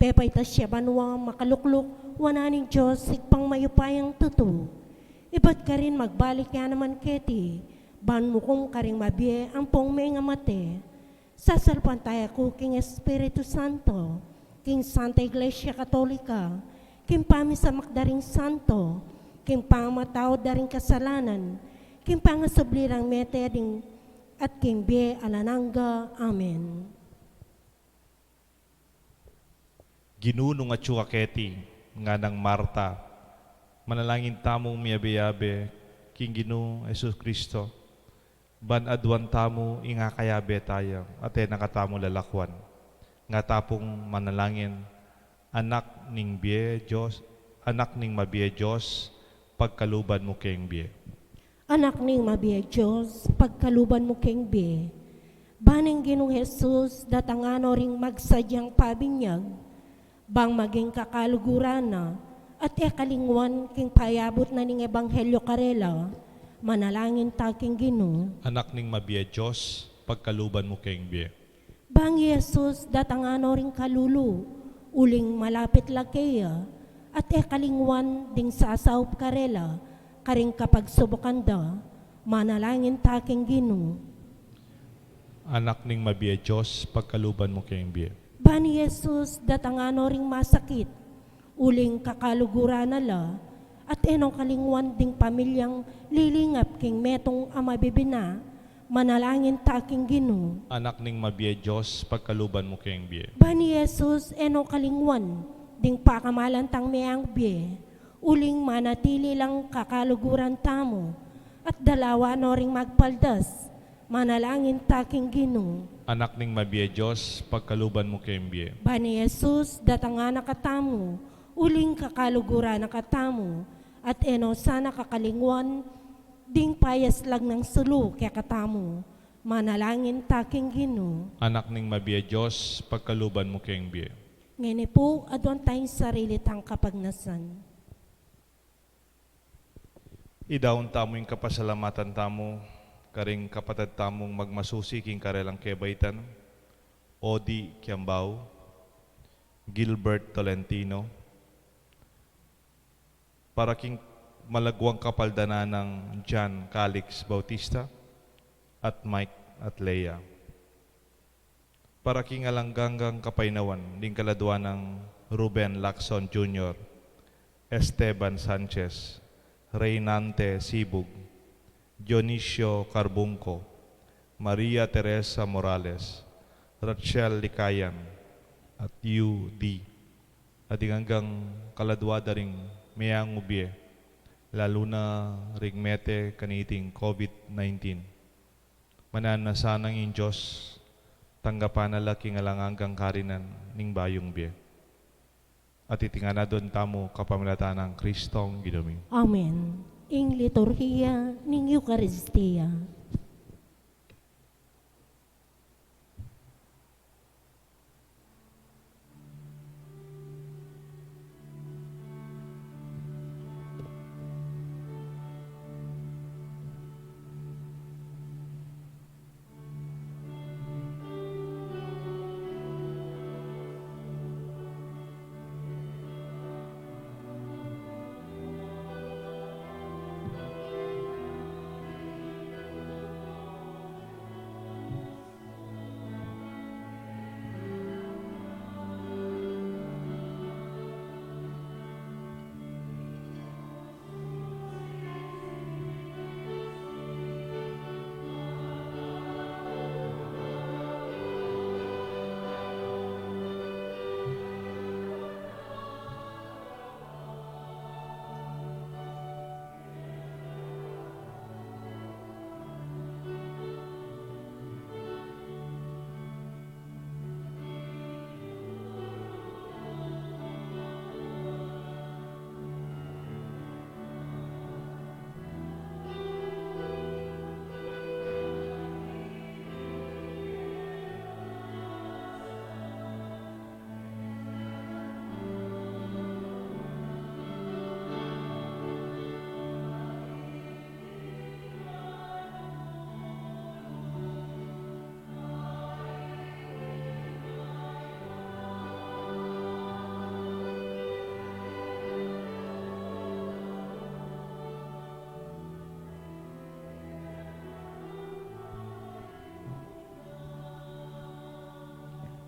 Pepaitas ya banua, makalukluk wanan ning Dios, Ibpang mayupayang tutu. Ibat karin magbalik ya naman keti, ban mukum karing mabie ampong mengamate. Sasalpantaya ku king Espiritu Santo, king Santa Iglesia Katolika, king pamisamak da ring santo, king pamamatawad da ring kasalanan, king pangasubli rang mete ding, at king bie alang angga. Amen. Ginu, nung atyu ka keti, nganang Marta, Manalangin tamung miyabe-yabe king Ginu Jesus Cristo, ban aduan tamu ing akayabe taya, at e na katamu lalakwan. Nga ta pung manalangin, Anak ning bie Dios, Anak ning mabie Dios, pagkaluban mu keng bie. Anak ning mabie Dios, pagkaluban mu keng bie. Ban ing Ginung Jesus, datangan no ring magsadyang pabinyag, bang maging kakaluguran na, at e kalingwan king payabut na ning ebanghelyo karela, manalangin ta king Ginu. Anak ning mabie Dios, pagkaluban mu keng bie. Bang i Jesus, datangan no ring kalulu, uling malapit la keya, at e kalingwan ding sasaup karela, karing kapagsubukan da, manalangin ta king Ginu. Anak ning mabie Dios, pagkaluban mu keng bie. Bang i Jesus, datangan no ring masakit, uling kakaluguran na la, at e no kalingwan ding pamilyang lilingap king metung a mabibina, manalangin ta king Ginu. Anak ning mabie Dios, pagkaluban mu keng bie. Bang i Jesus, e no kalingwan ding pakamalan tang meang bie, uling manatili lang kakaluguran tamu, at dalawa no ring magpaldas, manalangin ta king Ginu. Anak ning mabie Dios, pagkaluban mu keng bie. Bang i Jesus, datangan na katamu, uling kakaluguran na katamu, at e no sana kakalingwan ding payaslag nang sulu kekatamu, manalangin ta king Ginu. Anak ning mabie Dios, pagkaluban mu keng bie. Ngeni pu, aduan taya ing sarili tang kapagnasan. Idaun tamu ing kapasalamatan tamu karing kapatad tamung magmasusi king karelang kebaitan, Odi Kiambao, Gilbert Tolentino, para king malagwang kapaldanan nang John Calix Bautista at Mike at Lea. Para king alang anggang kapaynawan ding kaladwa nang Ruben Lacson Junior, Esteban Sanchez, Reynante Sibug, Dionisio Carbungco, Maria Teresa Morales, Rachel Likayan, at Yu Di. At ding anggang kaladwa da ring meangu bie, lalu na ring mete kaniting COVID nineteen. Mananu na sanang ing Dios, tanggapan na la king alang anggang karinan ning bayung bie. At iti ngan aduan tamu kapamilatan nang Kristong Ginu mi. Amen. Ing liturhiya ning Eukaristia.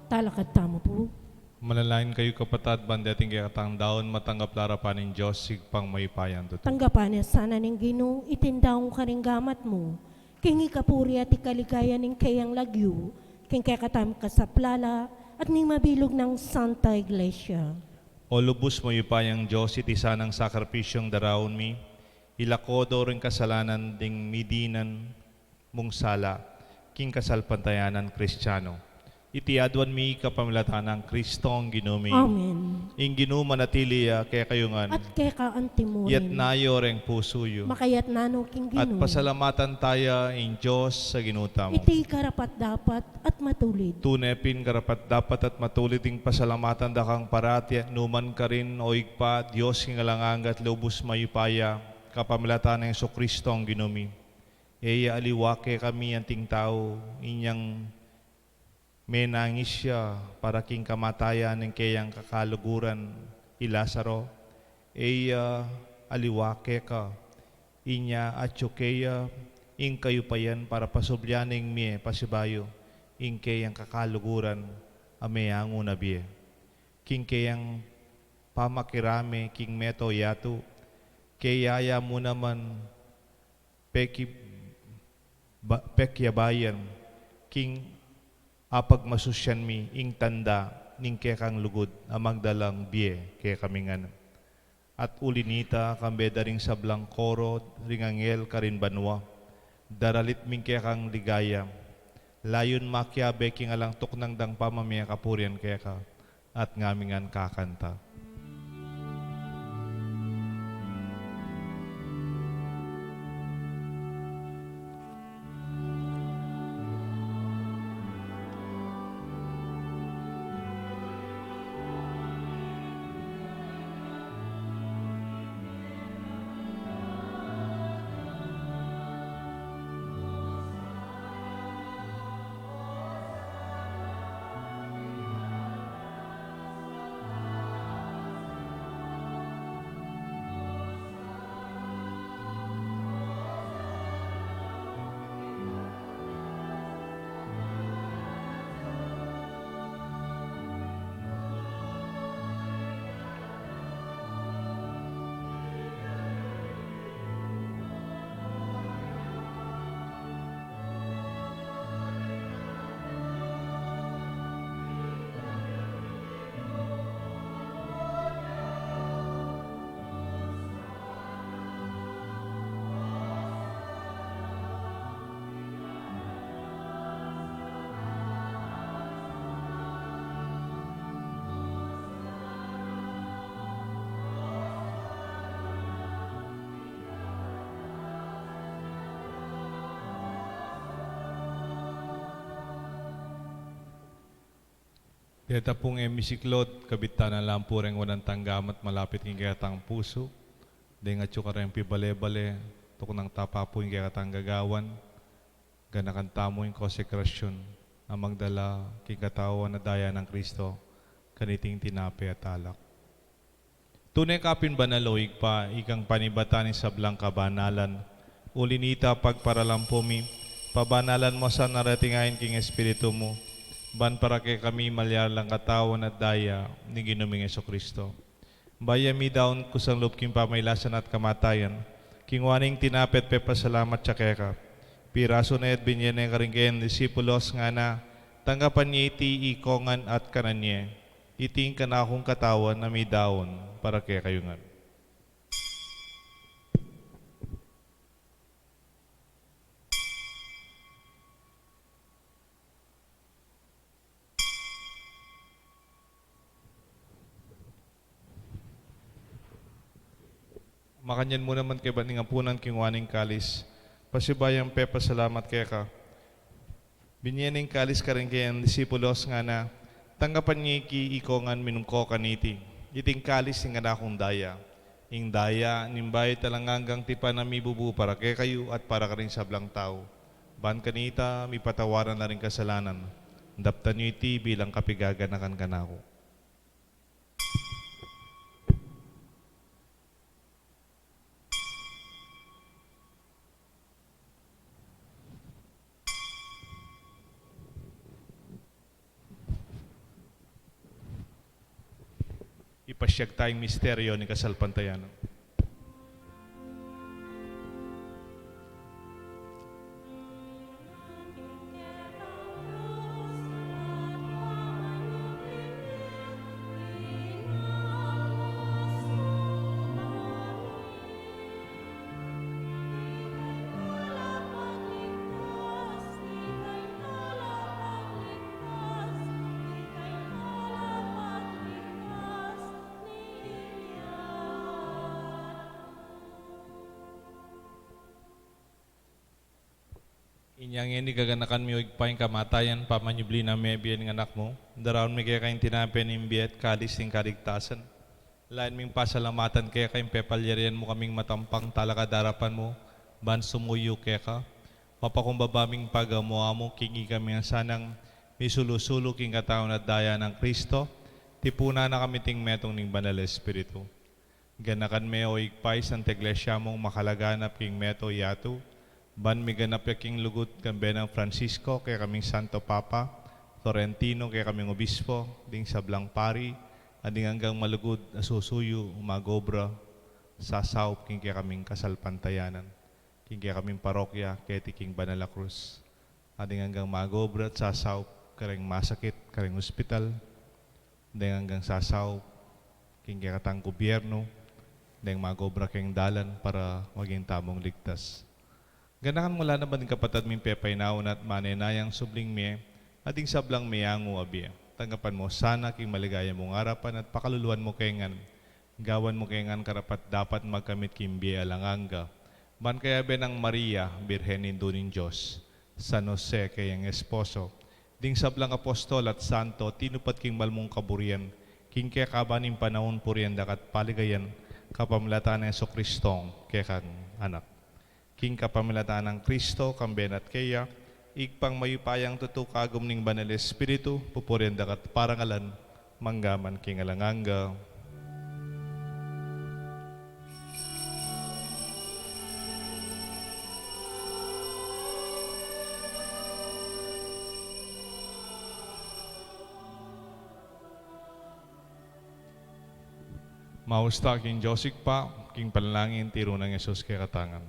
Talakad tamu pu. Manalangin kayu, kapatad, ban deting kekatang daun matanggap la arapan ning Dios, Ibpang mayupayang tutu. Tanggapan na sana ning Ginu iting daun karing gamat mu, king ikapuri at ikaligaya ning keyang lagyu, king kekatamung kasaplalan at ning mabilug nang Santa Iglesia. O lubus mayupayang Dios, iti sanang sakripisyung daraun mi, ilako do ring kasalanan ding midinan mung sala king kasalpantayanan Kristiano. Iti aduan mi kapamilatan nang Kristong Ginu mi. Amen. Ing Ginu manatili ya kekayu ngan. At keka antimurin. Iyatas yu reng pusu yu. Makayatas no king Ginu. At pasalamatan taya ing Dios a Ginu tamu. Iti karapat-dapat at matulid. Tune pin karapat-dapat at matulid ing pasalamatan da kang parati at nukarin man, O Ibpa, Dios king alang angga at lubus mayupaya, kapamilatan nang Jesucristo a Ginu mi. E ya aliwa kekami anting tau, inyang menangis ya para king kamatayan ning keyang kakaluguran i Lazaro. E ya aliwa keka, inya atyu keya ing kayupayan para pasubli ya ning mie pasibayu ing keyang kakaluguran a meangu na bie. King keyang pamakirame king mabilug a yatu, keya ya mu naman peki-, ba-, pekyabayan king apagmasusyan mi ing tanda ning kekang lugud a magdalang bie kekami ngan. At uli nita, kambe da ring sablang koro ring anghel karin banua, daralit mi ing kekang ligaya, layun makiabe king alang tuknang dang pamamie kapurian keka, at ngami ngan kakanta. Deta pung e misiklud, kabit ta na la pu reng wanan tang gamat malapit king kekatang pusu, deng atyu kareng pibale-bale, tuknang ta pa pu ing kekatang gagawan, ganakan tamu ing konsekrasyun a magdala king katawan at daya nang Kristo, kaniting tinape at alak. Tune ka pin banal, O Ibpa, ikang panibatan ning sablang kabanalan. Uli nita, pagparalampu mi, pabanalan mu sa at tingayan king Espiritu mu, ban para kekami malyari lang katawan at daya ning Ginu ming Jesucristo. Bayu mi daun kusang lub king pamailasan at kamatayan, kinua ne ing tinape at pepasalamat ya keka, pirasu ne at binie ne karing kayang disipulos, ngana, tanggapan ye iti ikongan at kanan ye. Iti ing kanakung katawan a midaun para kekayu ngan. Makanyan mu naman kaybat ning apunan, kinua ne ing kalis, pasibayu yang pepasalamat keka, binie ne ing kalis karing kayang disipulos, ngana, tanggapan ye iti ikongan, minum ko kaniti. Iti ing kalis ning kanakung daya, ing daya ning bayu at alang anggang tipan a mibubu para kekayu at para karing sablang tau. Ban kanita mipatawaran la ring kasalanan. Daptan yu iti bilang kapigaganakan kanaku. Ipasyag taya ing misteryo ning kasalpantayanan. Yang ini gaganakan mi, o Ibpa, ing kamatayan, pamanyubli na mebie ning Anak mu. Daraun mi keka ing tinape ning bie at kalis ning kaligtasan. Lain ming pasalamatan keka ing pepalyarian mu kaming matampang talakad king arapan mu, ban sumuyu keka. Mapakumbaba ming pagamu-amu king ikami ngan sanang misulu-sulu king katawan at daya nang Kristo, tipunan na kami king metung ning Banal Espiritu. Ganakan me, o Ibpa, ing Santa Iglesia mung makalaganap king mabilug a yatu, ban miganap ya king lugud, kambe nang Francisco, kekaming Santo Papa, Florentino, kekaming Obispo, ding sablang pari, at ding anggang malugud a susuyu, magobra, sasaup king kekaming kasalpantayanan, king kekaming parokya, keti king Banal a Krus. At ding anggang magobra at sasaup kareng masakit kareng ospital, ding anggang sasaup king kekatang gobyernu, ding magobra keng dalan para maging tamung ligtas. Ganakan mu la naman ding kapatad ming pepainawa na at manenayang subling mie, at ding sablang meangu a bie. Tanggapan mu sana king maligaya mung arapan at pakaluluan mu kami ngan. Gawan mu kami ngan karapat-dapat magkamit king bie alang angga. Ban kayabe nang Maria, Birhen Indu ning Dios, San Jose kayang esposo, ding sablang apostol at santo tinupad king banal mung kaburian, king kekaban ning panaun purian da ka at paligayan, kapamilatan nang Jesucristong kekang Anak. King kapamilatan nang Kristo, kambe na at keya, Ibpang mayupayang tutu, kagum ning Banal Espiritu, pupurian da ka at parangalan, mangga man king alang angga. Maus ta king Dios Ibpa, king panalangin tiru nang Jesus kekatamu ngan.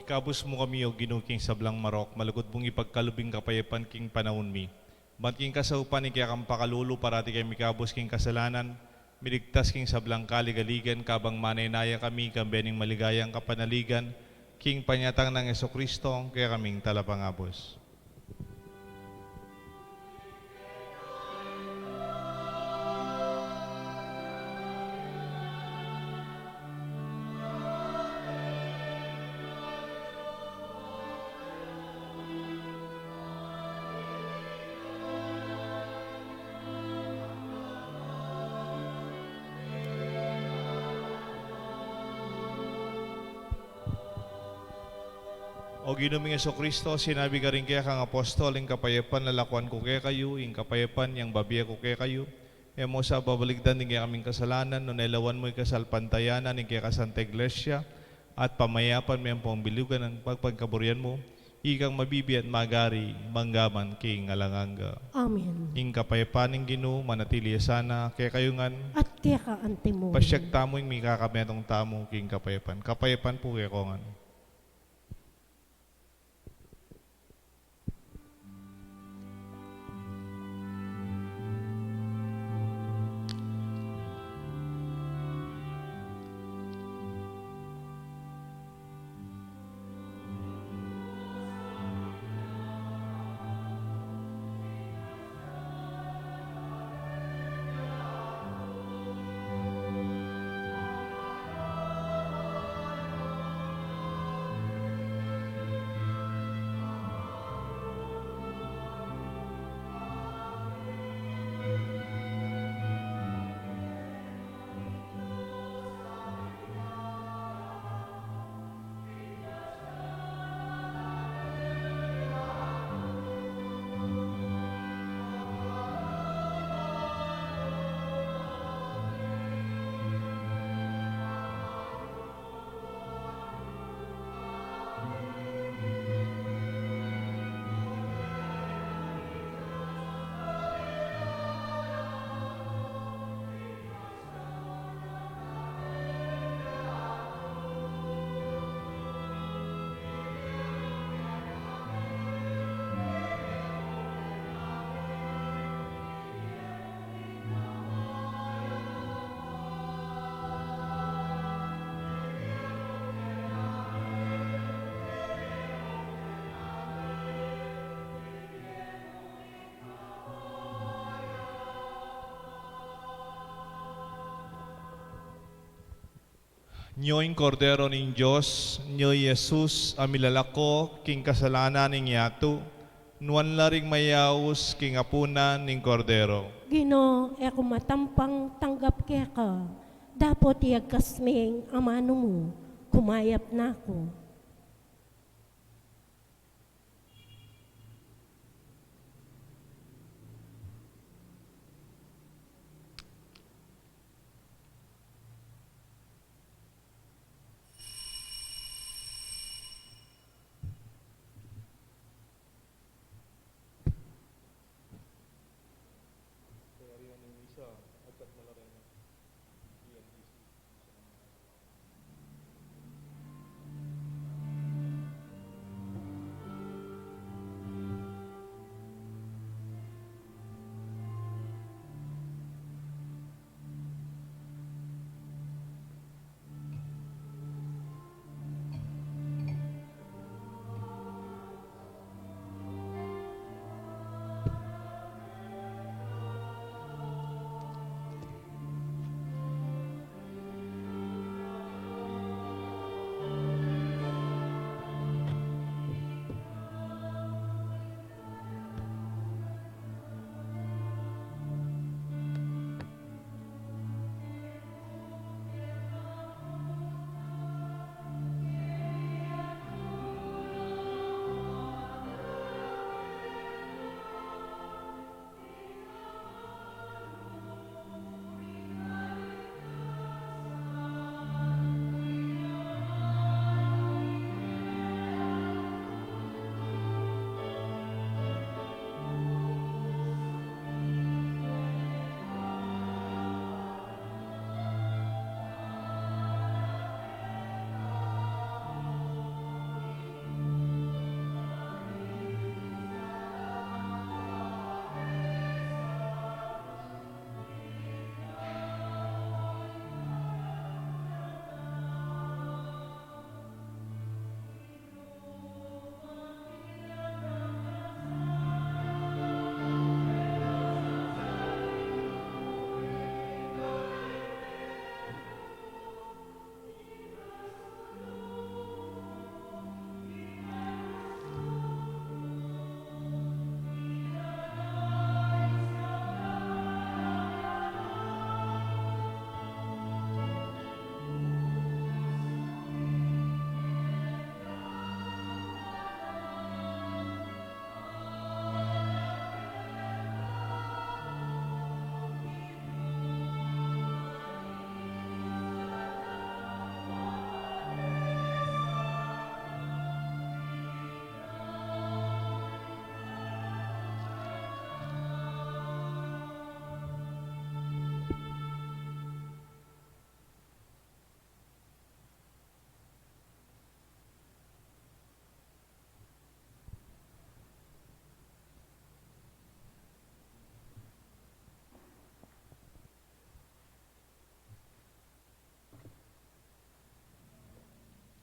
Ikabus mu kami, O Ginu, king sablang marok, malugud mung ipagkalub ing kapayapan king panaun mi. Ban king kasaupan ning kekang pakalulu, parati kaming mikabus king kasalanan, miligtas king sablang kaligaligan, kabang manenaya kami kambe ning maligayang kapanaligan, king panyatang nang Jesucristo, kekaming Talapangabus. O Ginu ming Jesucristo, sinabi karing kekang apostol, ing kapayapan lalakuan ku kekayu, ing kapayapan yang babie ku kekayu. E mu sa babaligdan ding kekaming kasalanan, nune lawan mu ing kasalpantayanan ning kekang Santa Iglesia, at pamayapan me ampong bilugan ning pagpagkaburian mu, Ikang mabibie at magari, mangga man king alang angga. Amen. Ing kapayapan ning Ginu, manatili ya sana kekayu ngan. At keka antimu. Pasiag tamu ing mikakametung tamu king kapayapan. Kapayapan pu kekongan. Nyo ing Kordero ning Dios, nyo i Jesus a milalako king kasalanan ning yatu, nuan la ring mayaus king apunan ning Kordero. Ginu, e ku matampang tanggap keka, dapot iyagkas me ing amanu mu, kumayap na ku.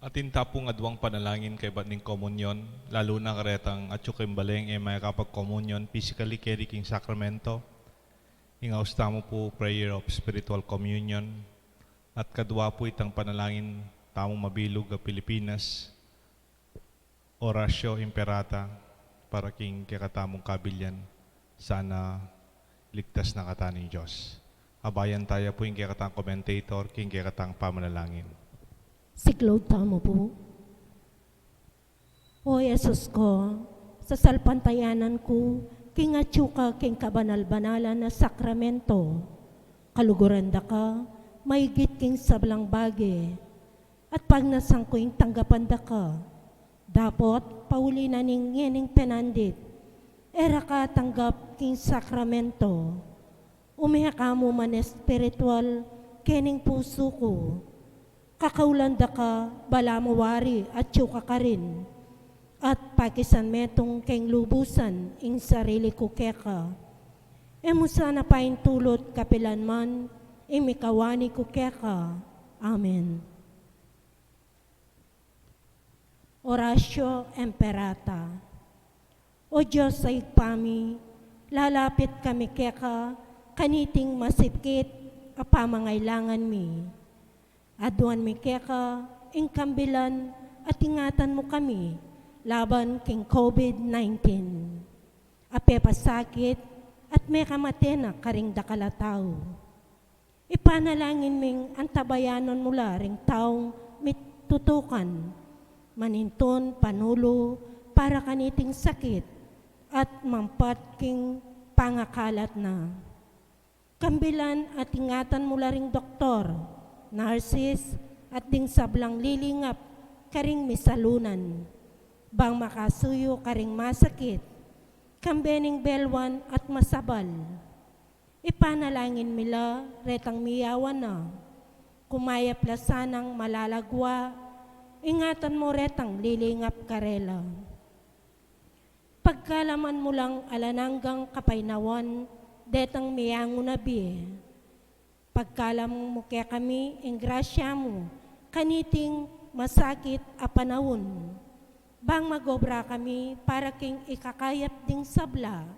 Atin ta pung aduang panalangin kaybat ning komunyon, lalu na karetang atyu king bale e makapagkomunyon physically keni king sakramento. Ing aus tamu pu prayer of spiritual communion, at kadua pu itang panalangin tamung mabilug a Pilipinas, Oratio Imperata, para king kekatamung kabilyan, sana ligtas na kata ning Dios. Abayan taya pu ing kekatang commentator king kekatang pamanalangin. Siklaud tamu pu. O Jesus ko, sasalpantayanan ku king atyu ka king kabanal-banalan a sakramento. Kaluguran da ka maigit king sablang bage, at pagnasan ku ing tanggapan da ka. Dapot pauli na ning ngening penandit, e ra ka tanggap king sakramento. Ume ka mu man espiritual kening pusu ku. Kakaulan da ka balamu wari atyu ka karin, at pakisan metung keng lubusan ing sarili ku keka. E mu sana paintulut kapilan man ing mikawani ku keka. Amen. Oratio Imperata. O Dios a Ibpa mi, lalapit kami keka kaniting masipkit a pamangailangan mi. Aduan mi keka ing kambilan at ingatan mu kami laban king COVID nineteen a pepasakit at mekamate na karing dakal a tau. Ipanalangin ming antabayanan mu la ring taung mitutukan, manintun panulu para kaniting sakit at mampat king pangakalat na. Kambilan at ingatan mu la ring doktor, nurses, at ding sablang lilingap karing misalunan, bang makasuyu karing masakit, kambe ning belwan at masabal. Ipanalangin mi la retang miyawan na, kumayap la sanang malalagwa, ingatan mu retang lilingap karela. Pagkaluban mu lang alang anggang kapaynawan detang miyangu na bie. Pagkaluban mu kekami ing grasya mu kaniting masakit a panaun, bang magobra kami para king ikakayap ding sabla,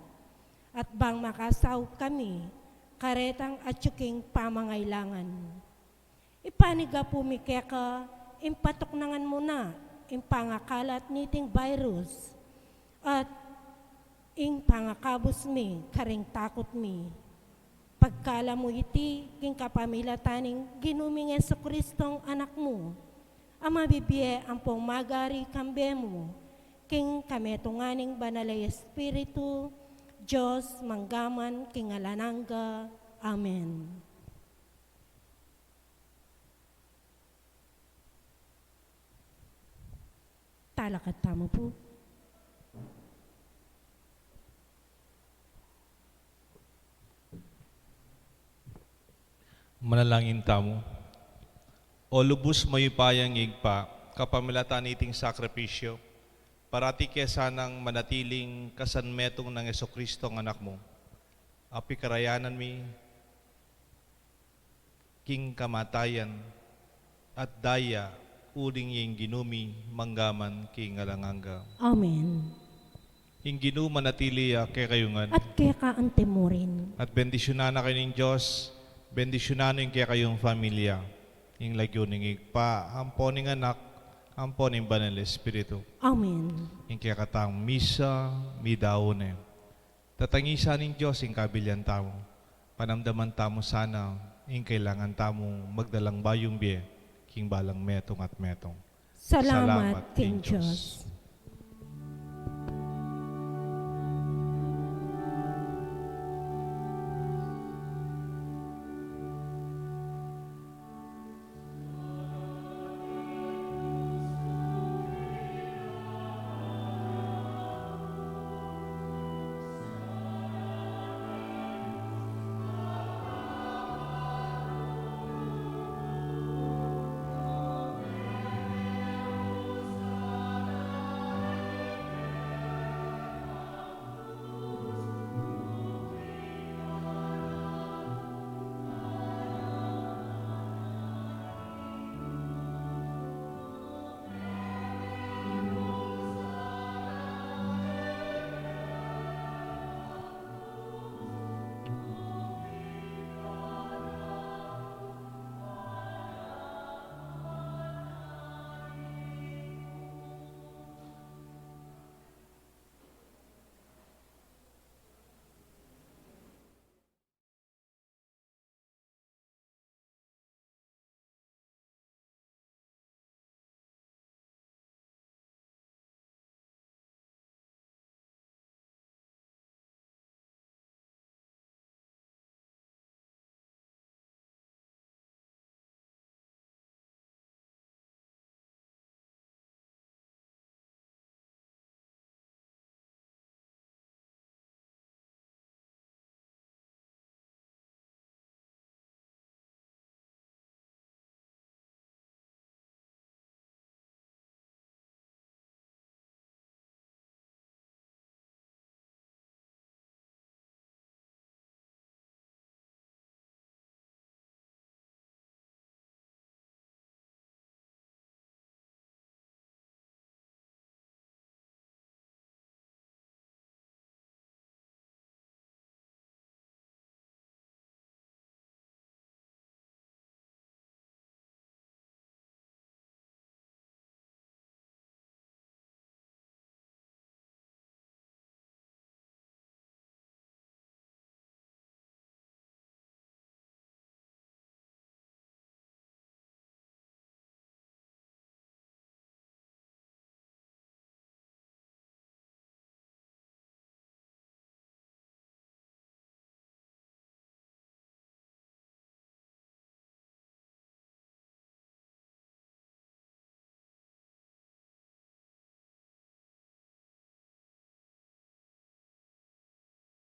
at bang makasaup kami karetang atyu king pamangailangan. Ipanyawad mi keka ing patuknangan mu na ing pangakalat niting virus at ing pangakabus mi karing takut mi. Pagkaluban mu iti king kapamilatan ning Ginu ming Jesucristo a Anak mu, a mabibie ampong magari kambe mu king kametungan ning Banal a Espiritu, Dios, mangga man king alang angga. Amen. Talakad tamu pu. Manalangin tamu. O lubus mayupayang Ibpa, kapamilatan niting sakripisyu, parati ke sanang manatiling kasanmetung nang Jesucristo a Anak mu. Apikarayanan mi king kamatayan, at daya uling ing Ginu mi mangga man king alang angga. Amen. Ing Ginu manatili ya kekayu ngan. At keka anti mu rin. At bendisyunan na kayu ning Dios, bendisyunan ing kekayung familia, ing lagyu ning Ibpa, ampo ning Anak, ampo ning Banal Espiritu. Amen. Ing kekatang misa, midaun ne. Tatangisan ning Dios ing kabilyan tamu. Panamdaman tamu sana ing kailangan tamung magdalang bayung bie king balang metung at metung. Salamat king Dios.